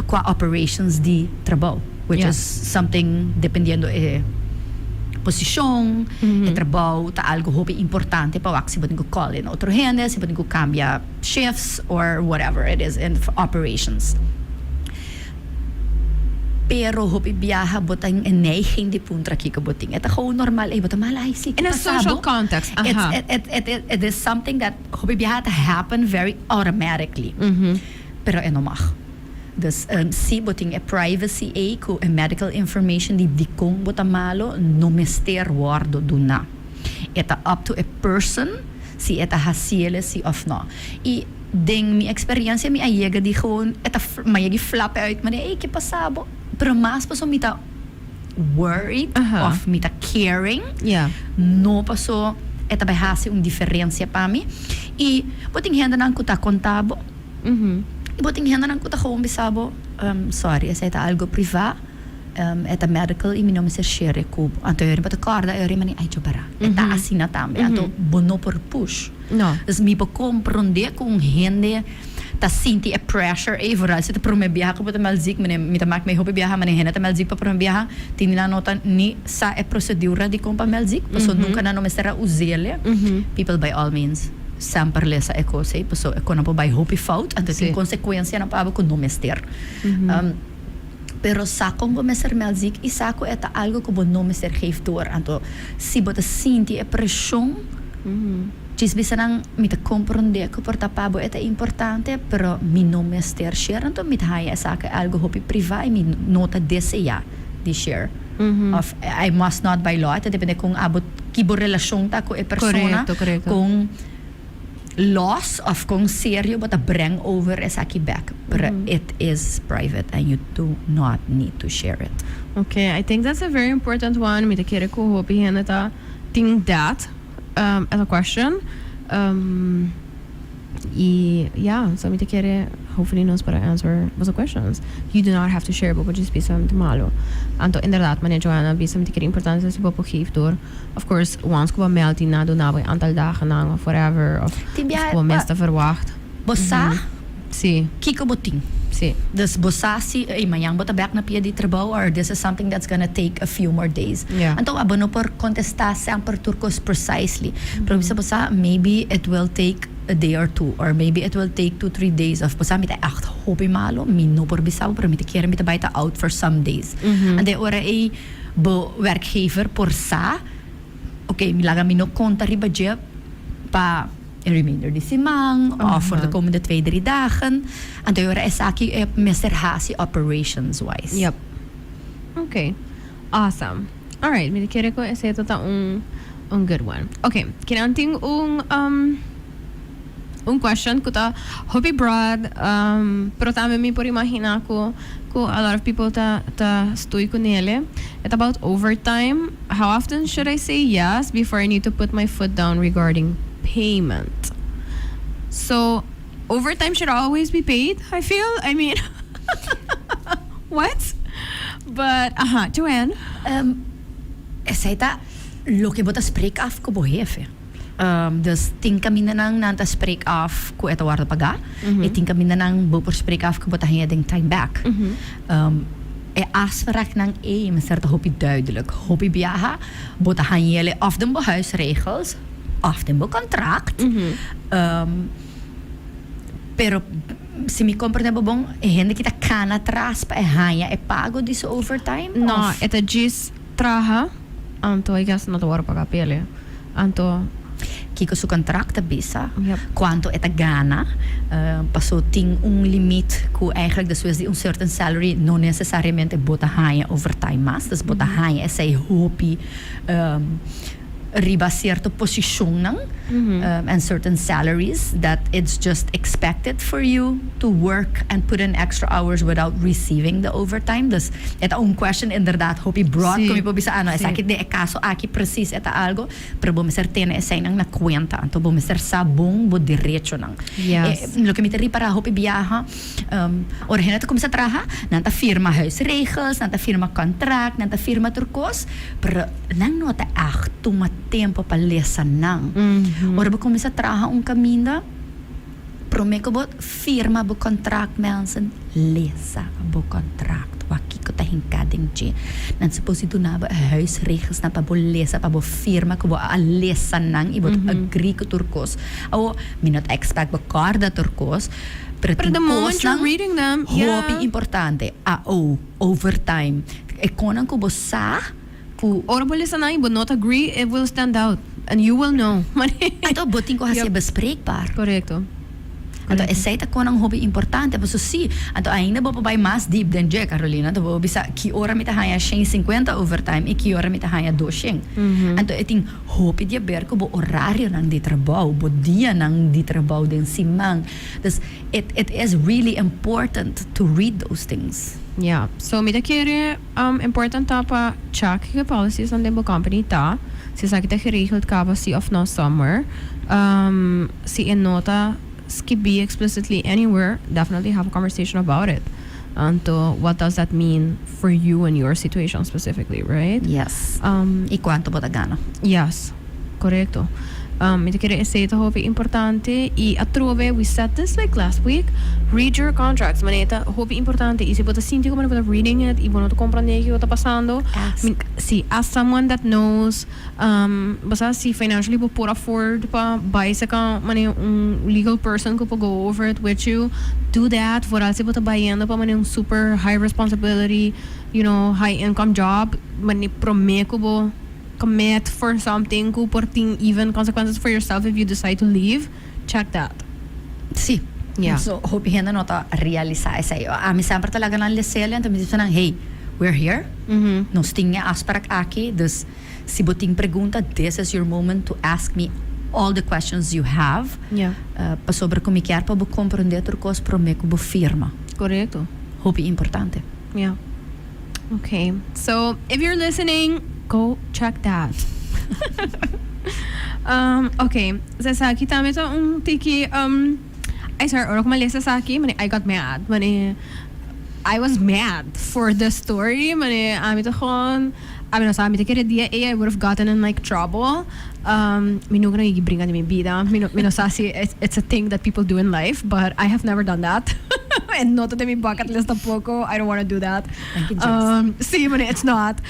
qua operations di trabou, which is something dependiendo e posicion, e trabou ta algo hopi importante pa wak si bo tin cu call in otro hende, si bo tin cu cambia shifts or whatever it is in operations. Pero hopi biaha bo tin e neiging di puntra kico bo tin. E ta gewoon normal, ey, bo ta malo, ay, si, In a social context. It is something that hopi biaha ta happen very automatically. Pero e no mag. Dus si bo tin e privacy e cu e medical information di con bo ta malo no mester wordo duna. E ta up to a person si e ta haciele si of no. Y den mi experiencia mi a yega di gewoon e ta mi a yega di flap uit manera, ey, ke pasa bo? Pero mas paso mi ta worried of mi ta caring, no paso e ta bay haci un diferencia pa mi. Y bo tin hendenan cu ta conta bo y bo tin hendenan cu ta gewoon bisa bo, sorry, esey ta algo priva. E ta medical y mi no mester share cu bo. Anto e bo ta corda e ora mane ay cho para. E ta asina tambe. Anto bo no por push. No. Dus mi por comprende cu un hende ta sinti e pressure ey, vooral si ta prome biaha cu bo ta meld ziek. Mane mi ta mak mi hopi biaha mane hende ta meld ziek pa prome biaha. Tin di nan no ta ni sa e procedura di con pa meld ziek. Paso nunca nan no mester a usele. People by all means semper lesa e cos ey paso e con nan por bay hopi fout. Anto tin consecuencianan pa abo cu no mester. Pero sa kon bo mester meld ziek i sa ku e ta algu ku bo no mester geef door. Anto si bo ta sinti e preshon, djis bisa nan, Mi ta komprondé ku por ta pa bo e ta importante, pero mi no mester share. Anto mi ta haña esaki algu hopi privá i mi no ta deseá di share. Òf I must not by law. E ta dependé kon abo, ki bo relashon ta ku e persona, kon. Los of con serio bo ta breng over esaki bek, pero it is private and you do not need to share it. Ok, I think that's a very important one. Mi ta kere cu hopi hende ta tin that as a question. Y yeah, so mi ta kere hopefully nos por a answer boso questions. You do not have to share, bo por djis bisa mi ta malo. Anto inderdaad, manera Joanna a bisa, mi ta kere importante si bo por geef door. Of course, once ku bo meld di na duna bo e aantal dagennan of whatever, of Tin biaha ku bo mes ta verwacht. Bo sa Si. kiko bo tin. Si. Dus bo sa si ey mañan bo ta bek na pia di trabou or this is something that's gonna take a few more days. Ja. Anto abo no por contesta semper tur cos precisely. Pero bisa bo sa maybe it will take a day or two or maybe it will take 2, 3 days of bo sa mi ta echt hopi malo, mi no por bisa bo pero mi ta kere mi ta bay ta out for some days. Anto e ora ey bo werkgever por sa, ok, mi laga mi no konta riba dje pa e remainder di siman of voor de komende twee, drie dagen. Anto e ora esaki e mester hasi operations wise. Yep. Ok. Awesome. Alright, mi ta kere ku esei ta un good one. Ok, kinan tin un question ku ta hopi broad, pero tambe mi por imagina ku a lot of people ta stoei ku nele. It's about overtime. How often should I say yes before I need to put my foot down regarding payment? So, overtime should always be paid, I feel. I mean, what? But, aha, Joanne. Esei ta loke bo ta spreek af ku bo hefe. Dus tin kamindanan nan ta spreek af ku e ta wòrdu pagá i tin kamindanan bo por spreek af ku bo ta haña den time back. E afspraaknan ei mester ta hopi duidelijk. Hopi biaha bo ta haña el òf den bo huisregels òf den bo kontrakt. Pero si mi komprende bo bon, e hende ki ta kana atras pa e haña e pago di su overtime No, òf? E ta djis traha, anto I guess no ta wòrdu pagá p'e. Anto. Kiko su kontrakt ta bisa? Yep. Kuantu e ta gana? Paso tin un limit ku eigenlijk despues di un certain salary no nesesariamente bo ta haña overtime mas. Dus bo ta haña esei hopi riba cierto posicionnan and certain salaries that it's just expected for you to work and put in extra hours without receiving the overtime. Dus e ta un question inderdaad hopi broad ku mi por bisa, ah no, esaki den e caso aki precies e ta algo, pero bo mester tene eseinan na cuenta. Anto bo mester sa bon bo derechonan. Loke mi ta ripara hopi biaha, ora hende ta cuminsa traha, nan ta firma huisregels, nan ta firma contract, nan ta firma tur cos, pero nan no ta echt tuma tempo pa lesa nan. Ora bo cuminsa traha un caminda, prome cu bo firma bo contract, mensen, lesa bo contract, wak kico ta hinca den dje. Nan suppose di duna bo e huisregelsnan pa bo lesa, pa bo firma cu bo a lesa nan y bo ta agree cu tur cos. Awo, mi no ta expect bo corda tur cos, pero Pero tin the moment you're cosnan reading them, yeah. hopi importante. AO, overtime. E conan cu bo sa cu. Ora bo lesa nan y bo not agree, it will stand out and you will know. Anto bo tin cu haci bespreekbaar. Correcto. Anto esei ta konan hopi importante, paso si, anto ainda bo por bai mas diep den dje, Carolina, anto bo por bisa ki ora mi ta haña 150 overtime i ki ora mi ta haña 200. Anto e tin hopi di haber ku bo orarionan di trabou, bo dianan di trabou den siman. Dus it is really important to read those things. Yeah, so mi ta kere important ta pa check kiko policies nan den bo company ta, si esaki ta geregeld kaba si of no somewhere. Si e no ta skibi explicitly anywhere, definitely have a conversation about it. Anto what does that mean for you and your situation specifically, right? Yes. I kuantu bo ta gana. Yes, korekto. Mi ta kere esei ta hopi importante i atrobe, we said this like last week, read your contracts. Manera ta hopi importante i si bo ta sinti como bo ta reading it i bo no ta comprende kiko ta pasando, Ask. Si, ask someone that knows. Bo sa si financially bo por afford pa bai saka manera un legal person ku por go over it with you, do that. Vooral si bo ta bayendo pa manera un super high responsibility, high income job, manera prome ku bo commit for something ku por tin even consequences for yourself if you decide to leave, check that. Sí. Yeah. So, hopi hende no ta realisa esei. Ami semper ta laga nan les'el, anto mi di nan, "Hey, we're here. Nos tin e afspraak aki, dus si bo tin pregunta, this is your moment to ask me all the questions you have." Pasobra ku mi kier pa bo komprondé tur kos promé ku bo firma. Korekto. Hopi importante. Yeah. Okay. So, if you're listening, go check that. Okay. Esaki tambe ta un tiki, ay sorry, ora ku mi a lesa esaki, mane I got mad. Mane I was mad for the story. Mane ami ta gewoon, ami no sa, mi ta kere dia ei I would have gotten in like trouble. Mi nunca no yegi bringa den mi bida. Mi no sa si it's a thing that people do in life, but I have never done that. En no ta den mi bucket list tampoco. I don't wanna do that. Thank you, Jess. Sí, mane it's not.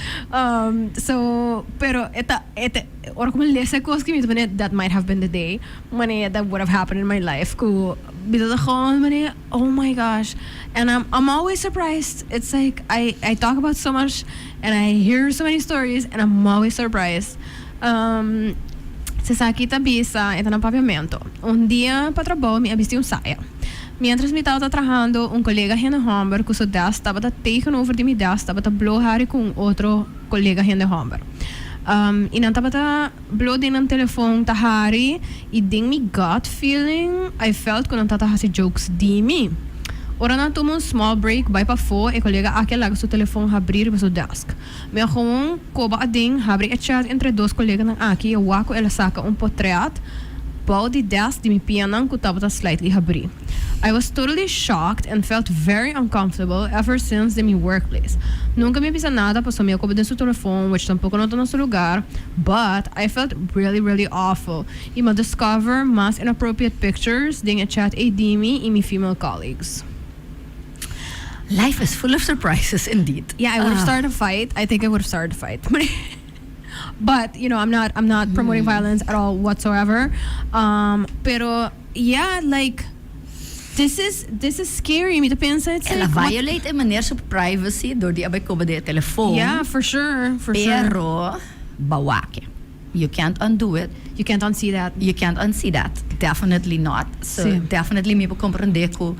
So, pero e ta, e ta, ora ku mi lesa e kos ki mi ta mane that might have been the day. Mane that would have happened in my life. Ku mi ta gewoon mane, oh my gosh. And I'm always surprised. It's like I talk about so much and I hear so many stories and I'm always surprised. Esaki ta bisa, e ta na Papiamento. Un dia pa trabou mi a bisti un saya. Mientras mi tabata trahando, un kolega hende hòmber ku su desk tabata tegenover di mi desk tabata blo hari ku un otro kolega hende hòmber. I nan tabata blo den nan telefon ta hari i den mi gut feeling I felt ku nan tabata hasi jokes di mi. Ora nan a tuma un small break bai pafó, e kolega aki a laga su telefon habrí riba su desk. Mi a gewoon koba aden, habri e chat entre dos koleganan aki i a wak ku el a saka un potret bou di desk di mi pianan ku tabata slightly habrí. I was totally shocked and felt very uncomfortable ever since den mi workplace. Nunka mi a bisa nada pasobra mi a koba den su telefon, which tampoko no ta na su lugar, but I felt really really awful i mi a discover mas inappropriate pictures den e chat ei di mi i mi female colleagues. Life is full of surprises indeed. Yeah, I would have started a fight. I think I would have started a fight. But, I'm not promoting violence at all whatsoever. Pero yeah, like this is scary. Mi ta pensa it's El a like what, violate e meneer su privacy door di a bay koba den telefon. Yeah, for sure. Pero b'a wak e. You can't undo it. You can't unsee that. You can't unsee that. Definitely not. So definitely mi por comprende ku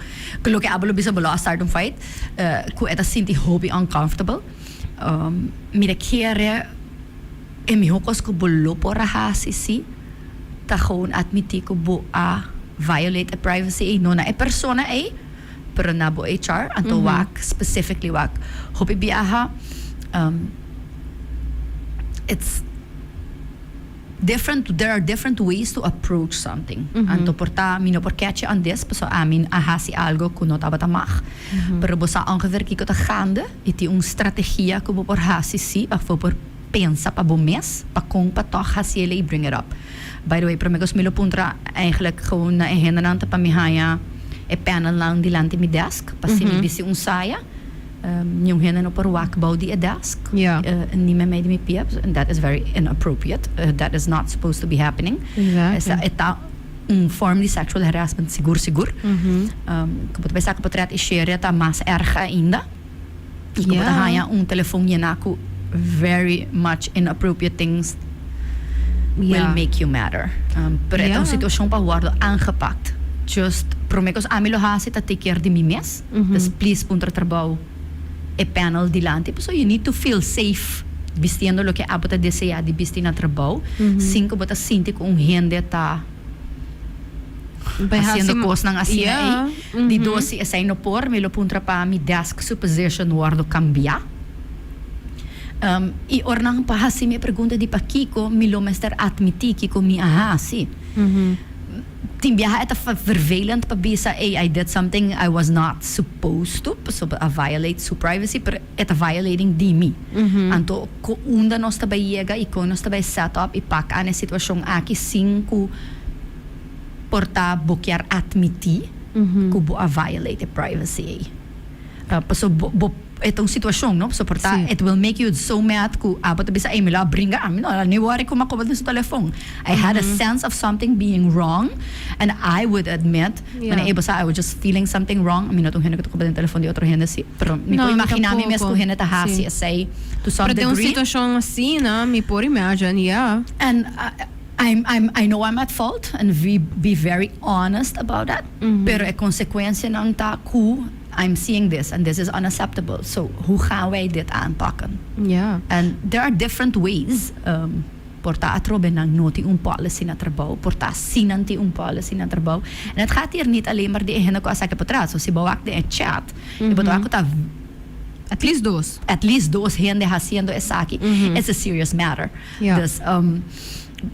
loke abo lo bisa, bo lo a start un fight. Ku e ta sinti hopi uncomfortable. Mi ta kere e mihó kos ku bo lo por a hasi si ta gewoon admití ku bo a violate e privacy ei, no na e persona ei, pero na bo HR. Anto wak specifically wak hopi biaha. It's different, there are different ways to approach something. Anto por ta mi no por catch you on this, paso ami a hasi algo ku no tabata mag. Pero bo sa ongeveer kiko ta gaande i tin un strategia ku bo por hasi si, of bo por pensa pa bo mes, pa kon pa toch hasiele i bring it up. By the way, prome kos mi lo puntra eigenlijk gewoon na e hendenan ta pa mi haña e panelnan dilanti mi desk, pa si mi bisti un saya, niun hende no por wak bou di e desk, ni meimei di mi pia, and that is very inappropriate. That is not supposed to be happening. Exactly. E ta un form di sexual harassment sigur sigur. Ku bo ta pensa ku potret i share ta mas erg ainda. I ku bo ta haña un telefon yená ku very much inappropriate things will make you madder. Pero e ta un situashon pa wòrdu aangepakt. Just Prome cos ami lo haci ta take care di mi mes. Dus please puntra trabou e panel dilanti. Pasobra you need to feel safe bistiendo loke abo ta desea di bisti na trabou sin cu bo ta sinti cu un hende ta Bay haciendo haci cosnan asina ey. Di dos, si esey no por, mi lo puntra pa mi desk su position wordo cambia. Y ora nan pa haci mi e pregunta di pakico mi lo mester admiti kico mi a haci. Tin biaha e ta vervelend pa bisa, "Ey, I did something I was not supposed to," pasobra a violate su privacy, pero e ta violating di mi. Anto, cu unda nos ta bay yega y con nos ta bay set up y pak aan e situacion aki sin cu por ta bo kier admiti cu bo a violate e privacy ey? Pasobra bo, bo. E ta un situacion, no? Pasobra por ta, it will make you so mad cu abo ta bisa, ey, mi lo a bringa, ami no a ni worry cu mi a coba den su telefon. I had a sense of something being wrong and I would admit, manera ey bo sa, I was just feeling something wrong. Mi no ta un hende cu ta coba den telefon di otro hende, si, pero mi por imagina mi mes cu hende ta haci esey to some Pero den un degree. situacion asina, mi por imagine, yeah. And I'm, I'm, I know I'm at fault and be very honest about that, pero e consecuencianan ta cu I'm seeing this and this is unacceptable. So, hoe gaan wij dit aanpakken? And there are different ways. Por ta atrobe nan no tin un policy na trabou, por ta si nan tin un policy na trabou. En het gaat hier niet alleen maar di e hende cu a saca patras. So, si bo wak den e chat, y bo ta wak cu ta At least dos. At least dos hende haciendo esaki. It's a serious matter. Dus,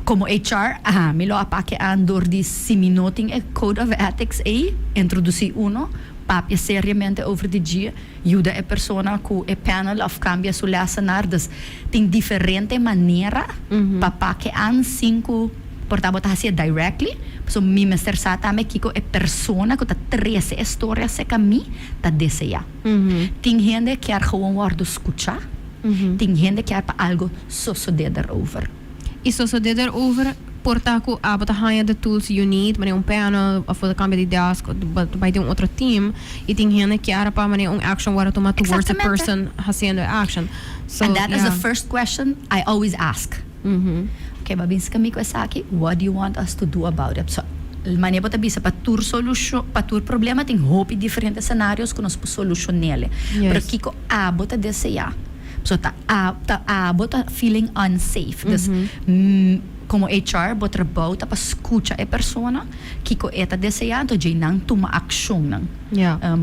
como HR, aha, mi lo a pake aan door di si mi no tin e code of ethics ey, introduci uno, papia seriamente over di dje, yuda e persona cu e panel of cambia su lessenaar. Dus tin diferente manera pa pake aan sin cu por ta bo ta hacié directly. Pasobra mi mester sa tambe kico e persona cu ta trece e storia cerca mi ta desea. Tin hende kier gewoon wordo scucha, tin hende kier pa algo sosode derover. Y sosode derover por ta cu abo ta haya the tools you need, manera un panel of bo ta cambia di desk of bo ta bay den un otro team y tin hende kier pa manera un action wordo tuma towards the person haciendo e action. So, And that is the yeah. first question I always ask. Okay, bo a binse cu mi cu esaki, what do you want us to do about it? So, manera bo ta bisa pa tur solucion, pa tur problema tin hopi diferente scenarios cu nos por solucionele. Pero kico abo ta desea? So ta a ta abo ta feeling unsafe. Dus como HR bo trabou ta pa scucha e persona kico e ta desea anto djey nan tuma accionnan.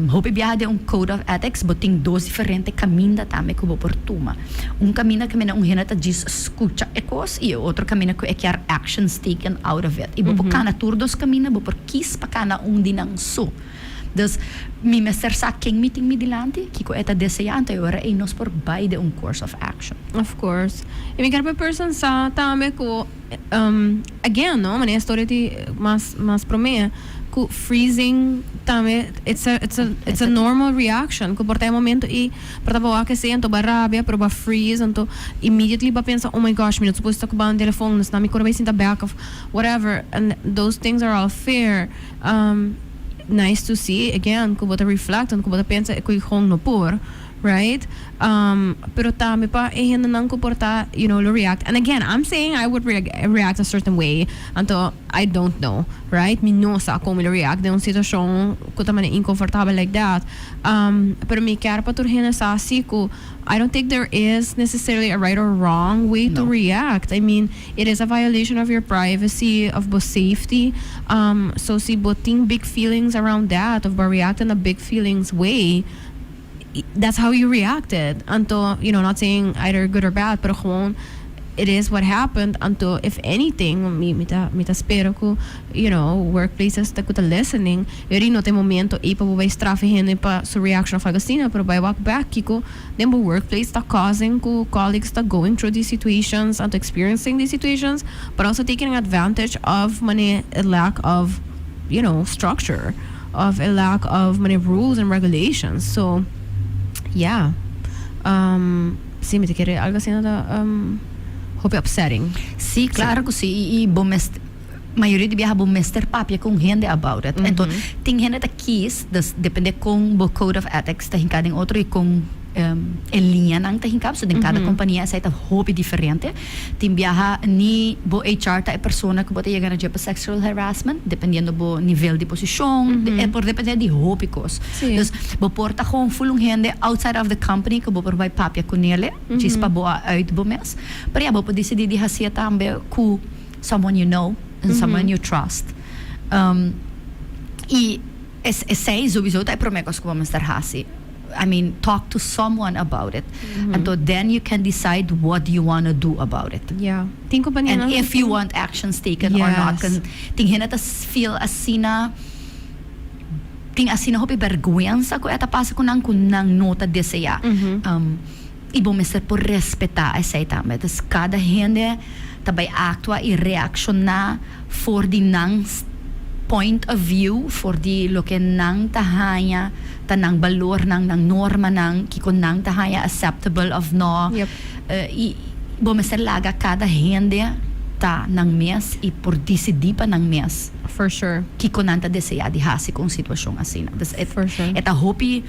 Hopi biaha den un code of ethics bo tin dos diferente caminda tambe cu bo por tuma. Un caminda caminda un hende ta djis scucha e cos y e otro caminda cu e kier actions taken out of it. Y bo por cana tur dos caminda, bo por kies pa cana un di nan so. Dus, mi mester sa ken mi tin mi dilanti, kiko e ta desea, anto e ora ei nos por bai den un course of action. Of course. Y mi kier pa e person sa tambe cu, again, no, manera e storia di mas, mas prome, cu freezing tambe it's a, it's a, it's a normal reaction, cu por ta e momento y por ta bo wak esey anto bo a rabia, pero bo a freeze, anto immediately bo a pensa, oh my gosh, mi no supos ta cu banda telefon, nos na mi cor bay sinta bek of whatever, and those things are all fair. Nice to see again ku bo ta reflect ku bo ta pensa ku e gewoon no por, right? Pero tambe pa e hendenan ku por ta lo react, and again, I'm saying I would react a certain way, anto I don't know, right? Mi no sa kon mi lo react den un situashon ku ta manera inkonfortabel like that, pero mi kier pa tur hende sa si ku I don't think there is necessarily a right or wrong way to react. I mean, it is a violation of your privacy, of bo safety. So si bo tin big feelings around that, of bo react in a big feelings way, that's how you reacted. Anto, not saying either good or bad, pero gewoon it is what happened. Anto, if anything, mi ta spera ku workplaces ta ku ta listening, yori no ta e momento ei pa bo bai straf hende pa su reaction of algo asina, pero bai wak back kiko den bo workplace ta causing ku colleagues ta going through these situations and experiencing these situations, but also taking advantage of mane a lack of structure, of a lack of mane rules and regulations. So, yeah. Si, mi ta kere algo asina ta hopi upsetting. Si, claro cu si. Y bo mester, mayoria di biaha bo mester papia cu hende about it. Anto, tin hende ta kies, dus depende con bo code of ethics ta hinca den otro y con E liñanan ta hinká, so den kada kompania esei ta hopi diferente. Tin biaha ni bo HR ta e persona ku bo ta yega na dje pa sexual harassment, dependiendo bo nivel di posishon, e por dependé di hopi kos. Dus bo por ta gewoon ful un hende outside of the company ku bo por bai papia kunele, djis pa bo a uit bo mes. Pero ya, bo por disidí di hasié tambe ku someone you know and someone you trust. I esei souiso ta e promé kos ku bo mester hasi. I mean, talk to someone about it. Anto then you can decide what you wanna do about it. Yeah. Tin kompanianan And if you want actions taken or not. Tin hende ta feel asina, tin asina hopi bergwensa ku e ta pasa ku nan ku nan no ta deseá. I bo mester por respetá esei tambe. Dus kada hende ta bai aktua i reakshoná for di nan point of view, for di loke nan ta haña ta nan balornan, nan normanan, kiko nan ta haña acceptable of no. I bo mester laga kada hende ta nan mes i por disidí pa nan mes. For sure. Kiko nan ta deseá di hasi ku un situashon asina. Dus e For sure. e ta hopi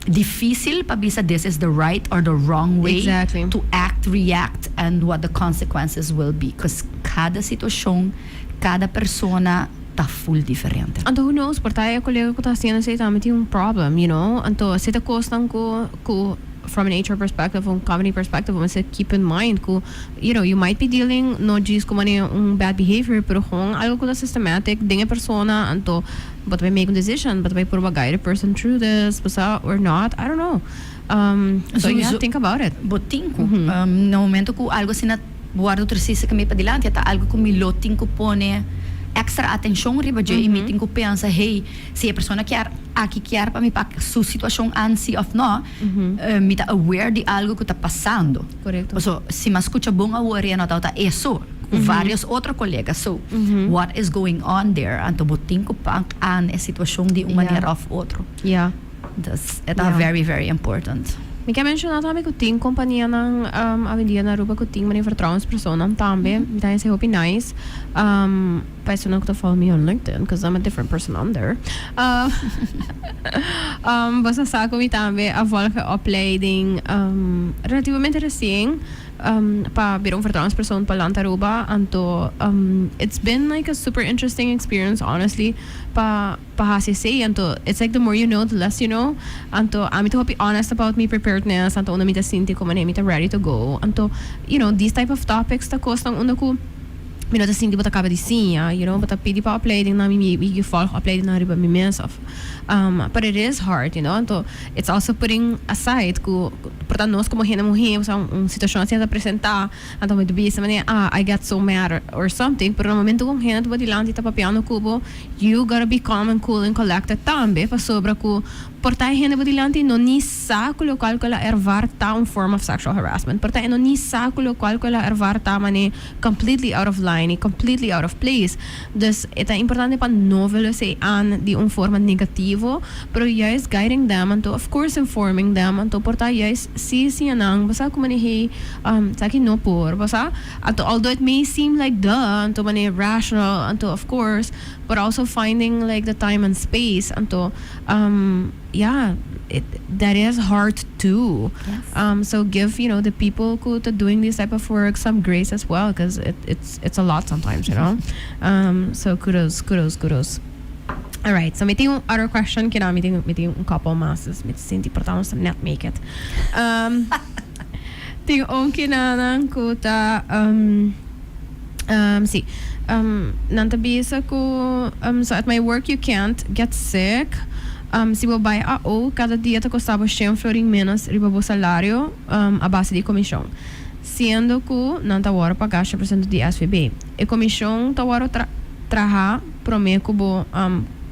difícil pa bisa this is the right or the wrong way to act, react and what the consequences will be. Cause cada situacion, cada persona ta full diferente. Anto who knows, por ta e colega cu ta haciendo esey tambe tin un problem. Anto esey ta cosnan cu from an HR perspective, un company perspective, bo mester keep in mind cu you might be dealing no djis cu manera un bad behavior, pero gewoon algo cu ta systematic den e persona. Anto bo ta bay make un decision, bo ta bay purba guide a person through this, bo sa, or not, I don't know. So yeah, think about it. Bo tin cu, na momento cu algo asina wordo treci cerca mi padilanti, ta algo cu mi lo tin cu pone extra atencion riba dje y mi tin cu pensa, hey, si e persona kier aki kier pa mi pak su situacion aan si of no, mi ta aware di algo cu ta pasando. Paso si mi a scucha bon awor ya no tabata eso, cu varios otro colega. So, what is going on there? Anto bo tin cu pak aan e situacion di un manera of otro. Dus e ta very, very important. Mi ke menciona tambe cu tin companianan awendia na Aruba cu tin manera vertrouwenspersoonnan tambe. Mi ta hesei hopi nice. Pa esunnan cu ta follow me on LinkedIn, cause I'm a different person on there. Bo sa sa cu mi tambe a volg e opleiding relativamente recien pa bira un vertrouwenspersoon pa Land Aruba. Anto it's been like a super interesting experience, honestly, pa hasi esei. Anto it's like the more you know, the less you know. Anto ami ta hopi honest about mi preparedness, anto unda mi ta sinti como mi ta ready to go. Anto these type of topics ta cosnan unda cu mi no ta sinti bo ta caba di siña, bo ta pidi pa opleiding nan, mi volg opleiding nan riba mi mes of but it is hard. Anto it's also putting aside cu por ta nos como hende muher, o sea, un situacion asina ta presenta, anto mi ta bisa manera, "Ah, I get so mad," or something, pero na momento cu un hende ta bo dilanti ta papiando cu bo, you gotta be calm and cool and collected tambe, pasobra cu por ta e hende bo dilanti no ni sa cu locual cu el a ervaar ta un form of sexual harassment. Por ta e no ni sa cu locual cu el a ervaar ta mane completely out of line y completely out of place. Dus e ta importante pa no vul esey aan di un forma negativo, pero juist guiding them, anto of course informing them, anto por ta juist si siña nan, bo sa cu mane, hey, esaki no por, bo sa. Anto although it may seem like duh, anto mane rational, anto of course, but also finding like the time and space, anto yeah, that is hard too. So give the people who are doing this type of work some grace as well, because it's a lot sometimes. So kudos, kudos, kudos. All right, so mi tin un other question, cu no, mi tin un couple mas, dus mi sinti por ta net make it. Tin un cu nan cu ta si, nan ta bisa cu so at my work you can't get sick. Si bo bai AO, cada dia ta costa bo 100 florin menos riba bo salario a base di comision. Siendo cu nan ta wordo paga 100% di SVB. E comision ta wordo traha prome cu bo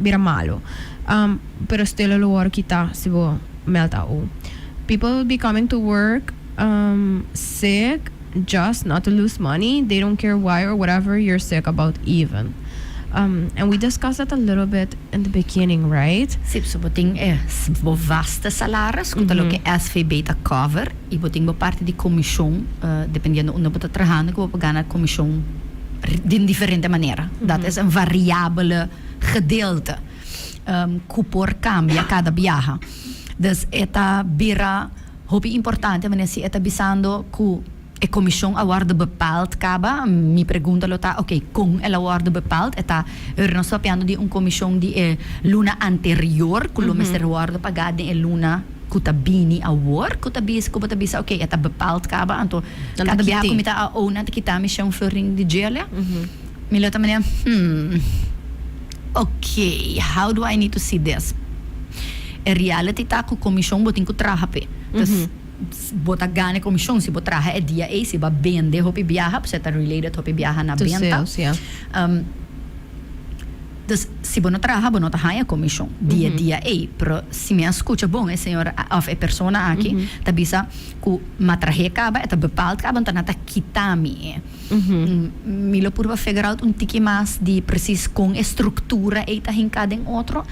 bira malo. Pero still lo wordo kita si bo meld AO. People will be coming to work sick just not to lose money. They don't care why or whatever you're sick about even. And we discussed that a little bit in the beginning, right? Si, so bo tin bo vaste salaris, cu ta loke SVB ta cover, y bo tin bo parti di comision, dependiendo unda bo ta trahando, cu bo gana comision di diferente manera. Dat is een variabele gedeelte, cu por cambia cada biaha. Dus e ta bira hopi importante, wanneer si e ta bisando ku e komishon a wòrdu bepaald kaba, mi pregunta lo ta, oké, kon el a wòrdu bepaald? E ta ora nos papiando di un komishon di e luna anterior ku lo mester wòrdu pagá den e luna ku ta bini awor, ku ta bisa, ku bo ta bisa, oké, e ta bepaald kaba, anto Nan ta kada biaha ku kit'é. mi ta AO nan ta kita mi shen florin di djele. Mi lo ta manera, oké, how do I need to see this? E reality ta ku komishon bo tin ku traha p'e. Dus bo ta gana e komishon si bo traha e dia ei, si bo a bende hopi biaha, pasobra e ta related hopi biaha na To benta. sales, yeah. Dus si bo no traha bo no ta haña komishon di e dia ei. Pero si mi a skucha bon e señor òf e persona aki ta bisa ku m'a trah'é kaba, e ta bepaald kaba, anto nan ta kita mi e. Mi lo purba figure out un tiki mas di precies kon e struktura ei ta hinká den otro.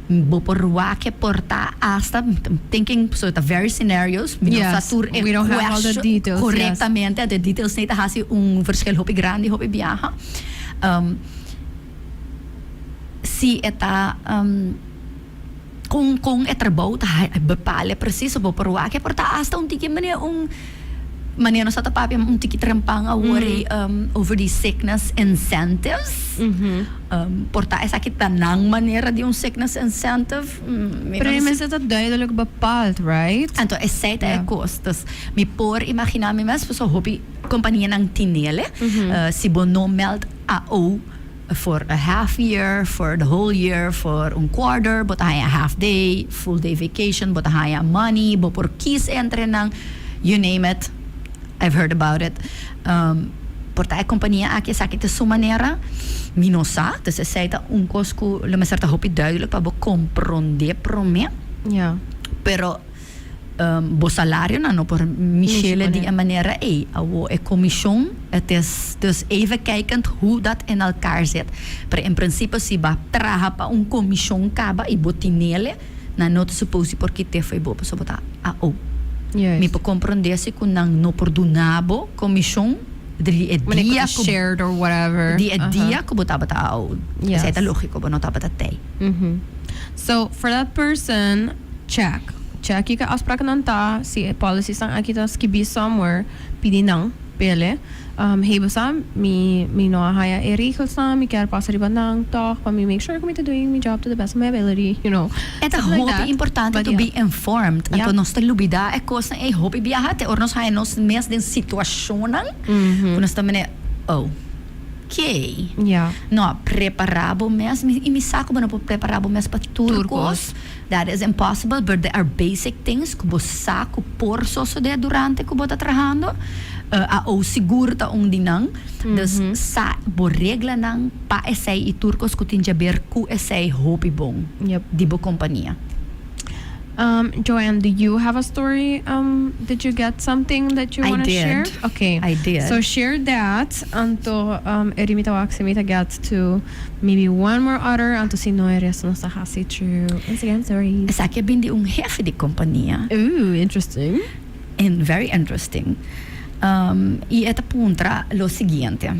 Bo por wak e por ta hasta, I'm thinking, pasobra ta very scenarios, mi no sa Yes, tur e we don't have all the question details, yes. korektamente, anto e details nei ta hasi un verschil hopi grandi, hopi biaha. Si e ta kon e trabou ta bepal e precies, bo por wak e por ta hasta un tiki manera un manera nos ta ta papia un tiki trempan awor ei over di sickness incentives. Por ta esaki ta nan manera di un sickness incentive. Mi Pero no e sa. mester ta duidelijk bepaald, right? Anto esei ta e kos. Dus mi por imaginá mi mes pasobra hopi kompanianan tinele. Si bo no meld AO for a half year, for the whole year, for un quarter, bo ta haña half day, full day vacation, bo ta haña money, bo por kies entre nan, you name it, I've heard about it. Por ta e kompania aki esaki ta su manera, mi no sa, dus esei ta un kos ku lo mester ta hopi duidelijk pa bo komprondé promé. Pero bo salarionan no por mishele di e manera ei. Awo e komishon, het is dus even kijkend hoe dat in elkaar zit. Pero in principe si bo a traha pa un komishon kaba i bo tinele, nan no ta suppose di por kite fo'i bo pasobra bo ta AO. Mi por komprondé si ku nan no por duna bo komishon di e dia ku shared or whatever. Di e dia ku bo tabata AO. Esei ta lógiko, bo no tabata tei. So for that person, check. Check kiko e afsprakennan ta, si e policiesnan aki ta skibí somewhere, pidi nan pele. Hey bo sa, mi mi no a haya e regelsnan, mi kier pasa riba nan tòg pa mi make sure ku mi ta doing mi job to the best of my ability. E ta Something like hopi that. importante But to yeah. be informed. Anto nos ta lubidá e kosnan ei hopi biaha te ora nos haya nos mes den situashonnan ku nos ta mene, oh. Key. No, prepará bo mes. Mi, i mi sa ku bo no por prepará bo mes pa tur Tur kos. kos. That is impossible, but there are basic things ku bo sa ku por sosodé durante ku bo ta trahando. AO sigur ta un di nan. Dus sa bo reglanan pa esei i tur kos ku tin djaber ku esei hopi bon di bo kompania. Joanne, do you have a story? Did you get something that you I want to did. share? Okay. I did. So share that. Anto eri mi ta wak si mi ta get to maybe one more other. Anto si no e resto nos ta hasi through Instagram stories. Esaki a bin di un hefe di kompania. Ooh, interesting. And very interesting. I e ta puntra lo siguiente,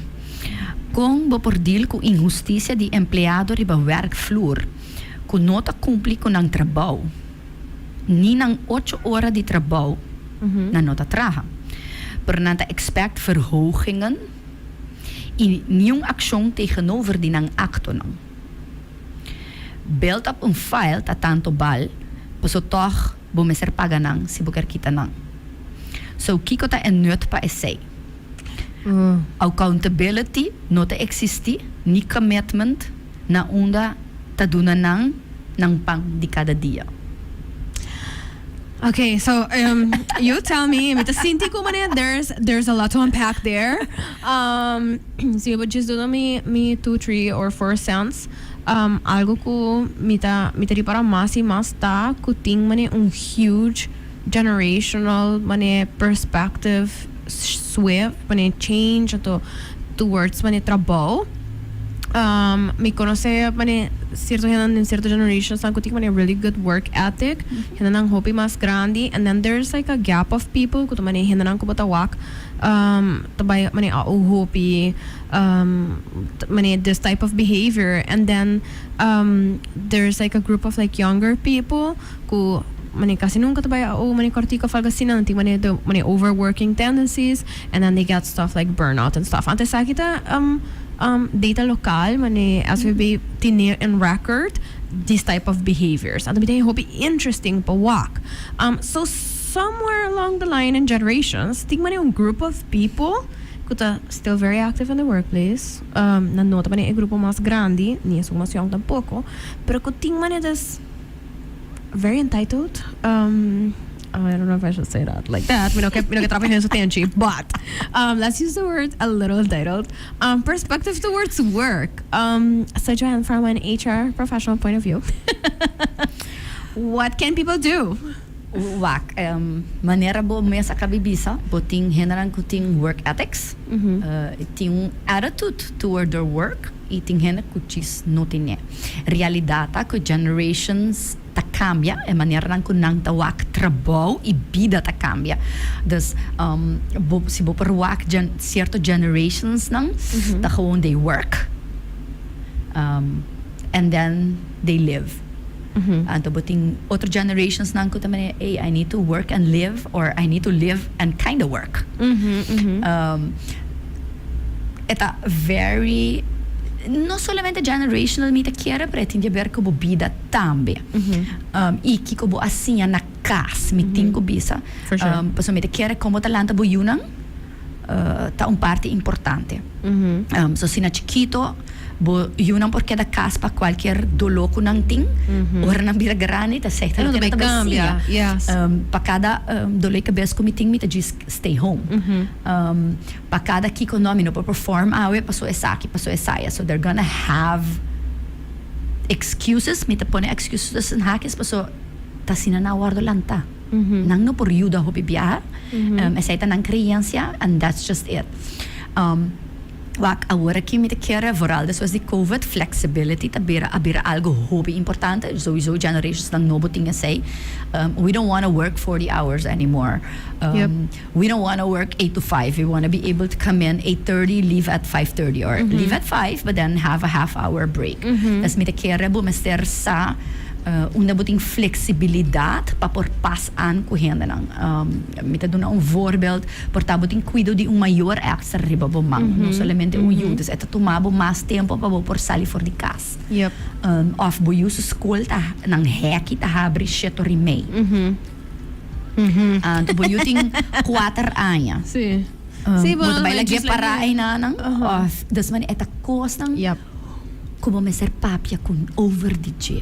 Kon bo por deal ku inhustisia di empleado riba werkvloer ku no ta kumpli ku nan trabou, ni nan ocho ora di trabou nan no ta traha, pero nan ta expect verhogingen i niun akshon tegenover di nan aktonan. Build up un file ta tanto bal, paso tòg bo mester paga nan si bo ker kita nan. So kiko ta e nut pa esei? Accountability no ta existi, ni commitment. Na unda ta duna nan nan pan di kada dia. Okay, so you tell me, mi ta sinti ku manera there's a lot to unpack there. Si bo just duna mi two, three or four cents, algo ku mi ta ripara mas i mas ta ku tin manera un huge generational manera perspective swift, manera change to towards manera trabou. Mi konosé manera sierto hendenan den sierto generations ku tin manera really good work ethic, hendenan hopi mas grandi, and then there's like a gap of people ku ta manera hendenan ku bo ta wak. Ta bai mane AO hopi, mane this type of behavior, and then there's like a group of like younger people ku mane kasi nunca ta bai AO mane kortico of algo asina, nan tin mane the mane overworking tendencies, and then they get stuff like burnout and stuff. Anto esaki ta data local, mane SVB tene in record this type of behaviors. Anto mi ta hopi interesting pa wak. So somewhere along the line in generations tin mane un group of people ku ta still very active in the workplace. Nan no ta mane e grupo mas grandi, ni esun mas yong tampoko, pero ku tin mane this very entitled. I don't know if I should say that like that. Mi no ke trapa hende su tenchi, but let's use the word a little entitled. Perspective towards work. So Joanne, from an HR professional point of view, what can people do? Wak, manera bo mes a caba di bisa, bo tin hendenan ku tin work ethics, tin un attitude toward their work, i tin hende ku djis no tin. Realidat ta ku generations ta kambia, e maneranan ku nan ta wak trabou i bida ta kambia. Dus si bo por wak sierto generations nan, ta gewoon they work. And then they live. Anto bo tin otro generations nan ku tambe, "Hey, I need to work and live," or "I need to live and kind of work." E ta very no solamente generational mi ta kere, pero tin di haber ku bida tambe. I kiko bo a siña na kas, mi tin ku bisa. For sure. Paso mi ta kere kon bo ta lanta bo yunan, ta un parti importante. So si na chikito bo yunan por keda kas pa kualkier doló ku nan tin, ora nan bira grandi ta sekta No loke ta nan ta bai bai kambia, siña. Pa kada doló di kabes ku mi tin, mi ta just stay home. Pa kada kiko no, mi no por perform awe paso esaki, paso esaya. So they're gonna have excuses, mi ta pone excuses tussen haakjes, paso ta asina nan a wòrdu lantá. Nan no por yuda hopi biaha. Esei ta nan creencia and that's just it. Wak, awor aki mi ta kere, vooral despues di COVID, flexibility ta bira a bira algo hopi importante. Sowieso generations nan nobo tin esei. We don't wanna work 40 hours anymore. We don't wanna work 8 to 5. We wanna be able to come in 8:30, leave at 5:30 or leave at 5, but then have a half hour break. Dus mi ta kere bo mester sa unda bo tin flexibilidad pa por pas aan ku hendenan. Mi ta duna un voorbeeld, por ta bo tin kuido di un mayor extra riba bo man, no solamente un yu. Dus e ta tuma bo mas tempo pa bo por sali for di kas. Of bo yu su skol ta nan heki ta habri 7:30. Anto bo yu tin 4 aña. Sí, Bo bo ta bai lag'é just like para einan. Of dus manera e ta kosnan ku bo mester papia ku over di dje.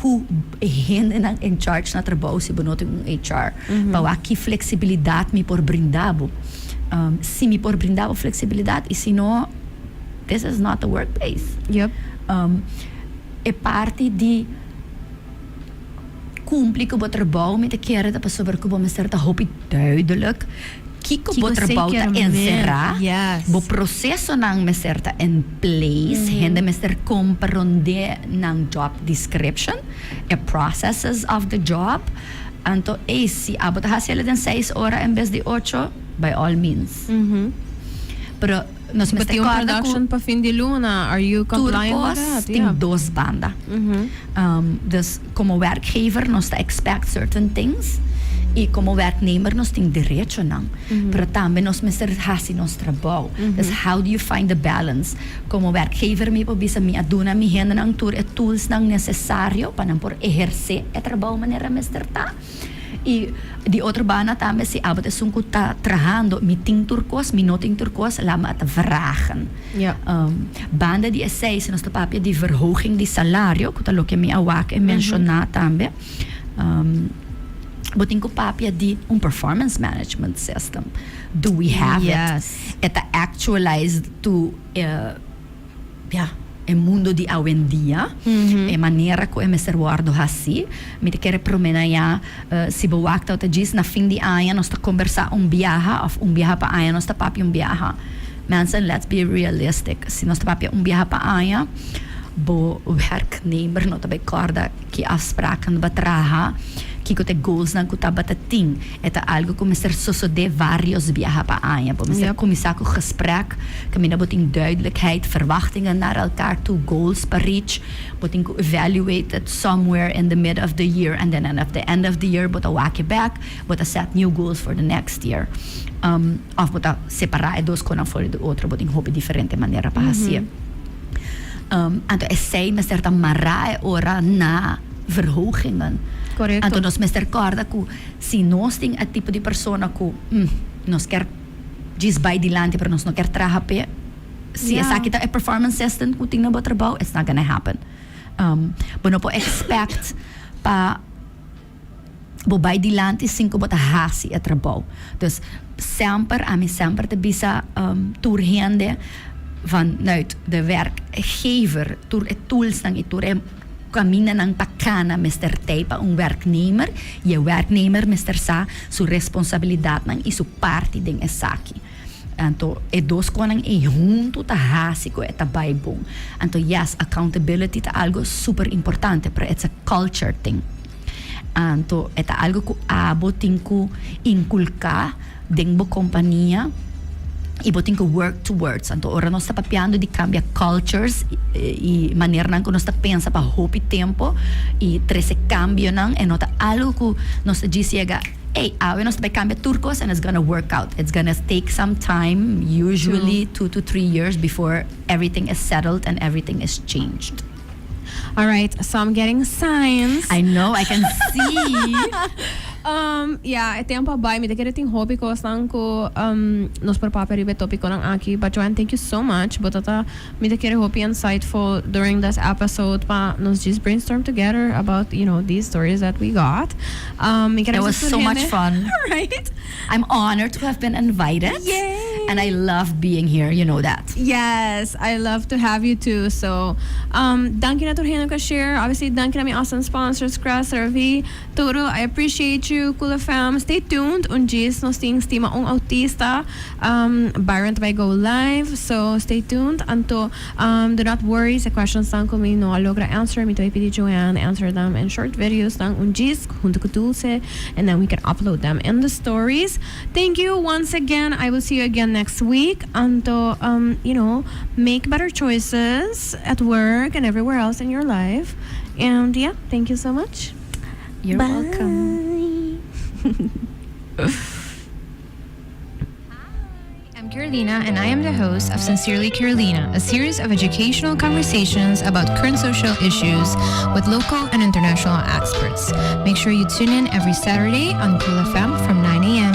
Ku hendenan in charge na trabou si bo no tin un HR. Pa wak ki flexibilidad mi por brinda bo. Si mi por brinda bo flexibilidad i si no, this is not the workplace. E parti di kumpli ku bo trabou, mi ta kere ta pasobra ku bo mester ta hopi duidelijk kiko bo Kiko trabou ta zeker enserá. Bo prosesonan mester ta in place. Hende mester komprondé nan job description, e processes of the job. Anto, ey, si abo ta hasi den 6 ora en bes di 8, by all means. Pero nos But mester tin un korda ku production pa fin di luna, are you compliant with tur kos that? tin dos banda. Dus komo werkgever nos ta expect certain things i komo werknemer nos tin derechonan. Pero tambe nos mester hasi nos trabou. Dus how do you find the balance? Komo werkgever mi por bisa mi a duna mi hendenan tur e tools nan nesesario pa nan por ehersé e trabou manera mester ta. I di otro banda tambe si abo ta esun ku ta trahando, mi tin tur kos, mi no tin tur kos, laat me het vragen. Banda di esei, si nos ta papia di verhoging di salario, ku ta loke mi a wak e menshoná tambe, bo tin ku papia di un performance management system. Do we have it? Yes. E ta actualized to ja, e mundo di awendia, e manera ku e mester wòrdu hasi. Mi ta kere promé na ya, si bo wak ta djis na fin di aña nos ta kombersá un biaha òf un biaha pa aña nos ta papia un biaha. Mensen, let's be realistic. Si nos ta papia un biaha pa aña, bo werknemer no ta bai kòrda ki afspraken bo a traha. Kiko ta e goals nan ku tabata tin. E ta algo ku mester sosodé varios biaha pa aña. Bo mester kuminsá ku gesprek, kaminda bo tin duidelijkheid, verwachtingen naar elkaar toe, goals pa reach. Bo tin ku evaluate it somewhere in the mid of the year and then at the end of the year bo ta wak e bek, bo ta set new goals for the next year. Òf bo ta separá e dos konan for di otro, bo tin hopi diferente manera pa hasié. Anto esei mester ta mará e ora na verhogingen. Korekto. Anto nos mester kòrda ku si nos tin e tipo di persona ku nos kier djis bai dilanti pero nos no kier traha p'e, si esaki ta e performance system ku tin na bo trabou, it's not gonna happen. Bo no por expect pa bo bai dilanti sin ku bo ta hasi e trabou. Dus semper, ami semper ta bisa tur hende vanuit de werkgever tur e toolsnan i tur e kamindanan pa kana mester tei pa un werknemer i e werknemer mester sa su responsabilidatnan i su parti den esaki. Anto e dos konan ei huntu ta hasi ku e ta bai bon. Anto yes, accountability ta algo super importante, pero it's a culture thing. Anto e ta algo ku abo tin ku inkulká den bo kompania i bo tin ku work towards. Anto ora nos ta papiando di kambia cultures i maneranan ku nos ta pensa pa hopi tempu i trese kambionan, e no ta algo ku nos ta djis yega. Ey, awe nos ta bay cambia tur cos and it's gonna work out. It's gonna take some time, usually 2 to 3 years before everything is settled and everything is changed. All right, so I'm getting signs. I know, I can see. Yeah, e tempo a bay. Mi ta kere tin hopi cosnan cu nos por papia riba e topiconan aki. But Joanne, thank you so much. Bo ta mi ta kere hopi insightful during this episode pa nos just brainstorm together about these stories that we got. Mi It was so much fun. Right? I'm honored to have been invited. Yay! And I love being here, you know that. Yes, I love to have you too. So, danki na tur hende cu share. Obviously, danki na mi awesome sponsors, Crest, RV, Toro, I appreciate you, Cool FM. Stay tuned. Un djis nos tin Stima un Autista. Byron ta bay go live, so stay tuned. Anto, do not worry, si questions nan cu mi no a logra answer, mi ta bay pidi Joanne answer them in short videos nan un djis hunto cu Dulce, and then we can upload them in the stories. Thank you once again. I will see you again next week. Anto, make better choices at work and everywhere else in your life. And yeah, thank you so much. You're Bye. Welcome. I'm Carolina, and I am the host of Sincerely Carolina, a series of educational conversations about current social issues with local and international experts. Make sure you tune in every Saturday on Cool FM from 9 a.m.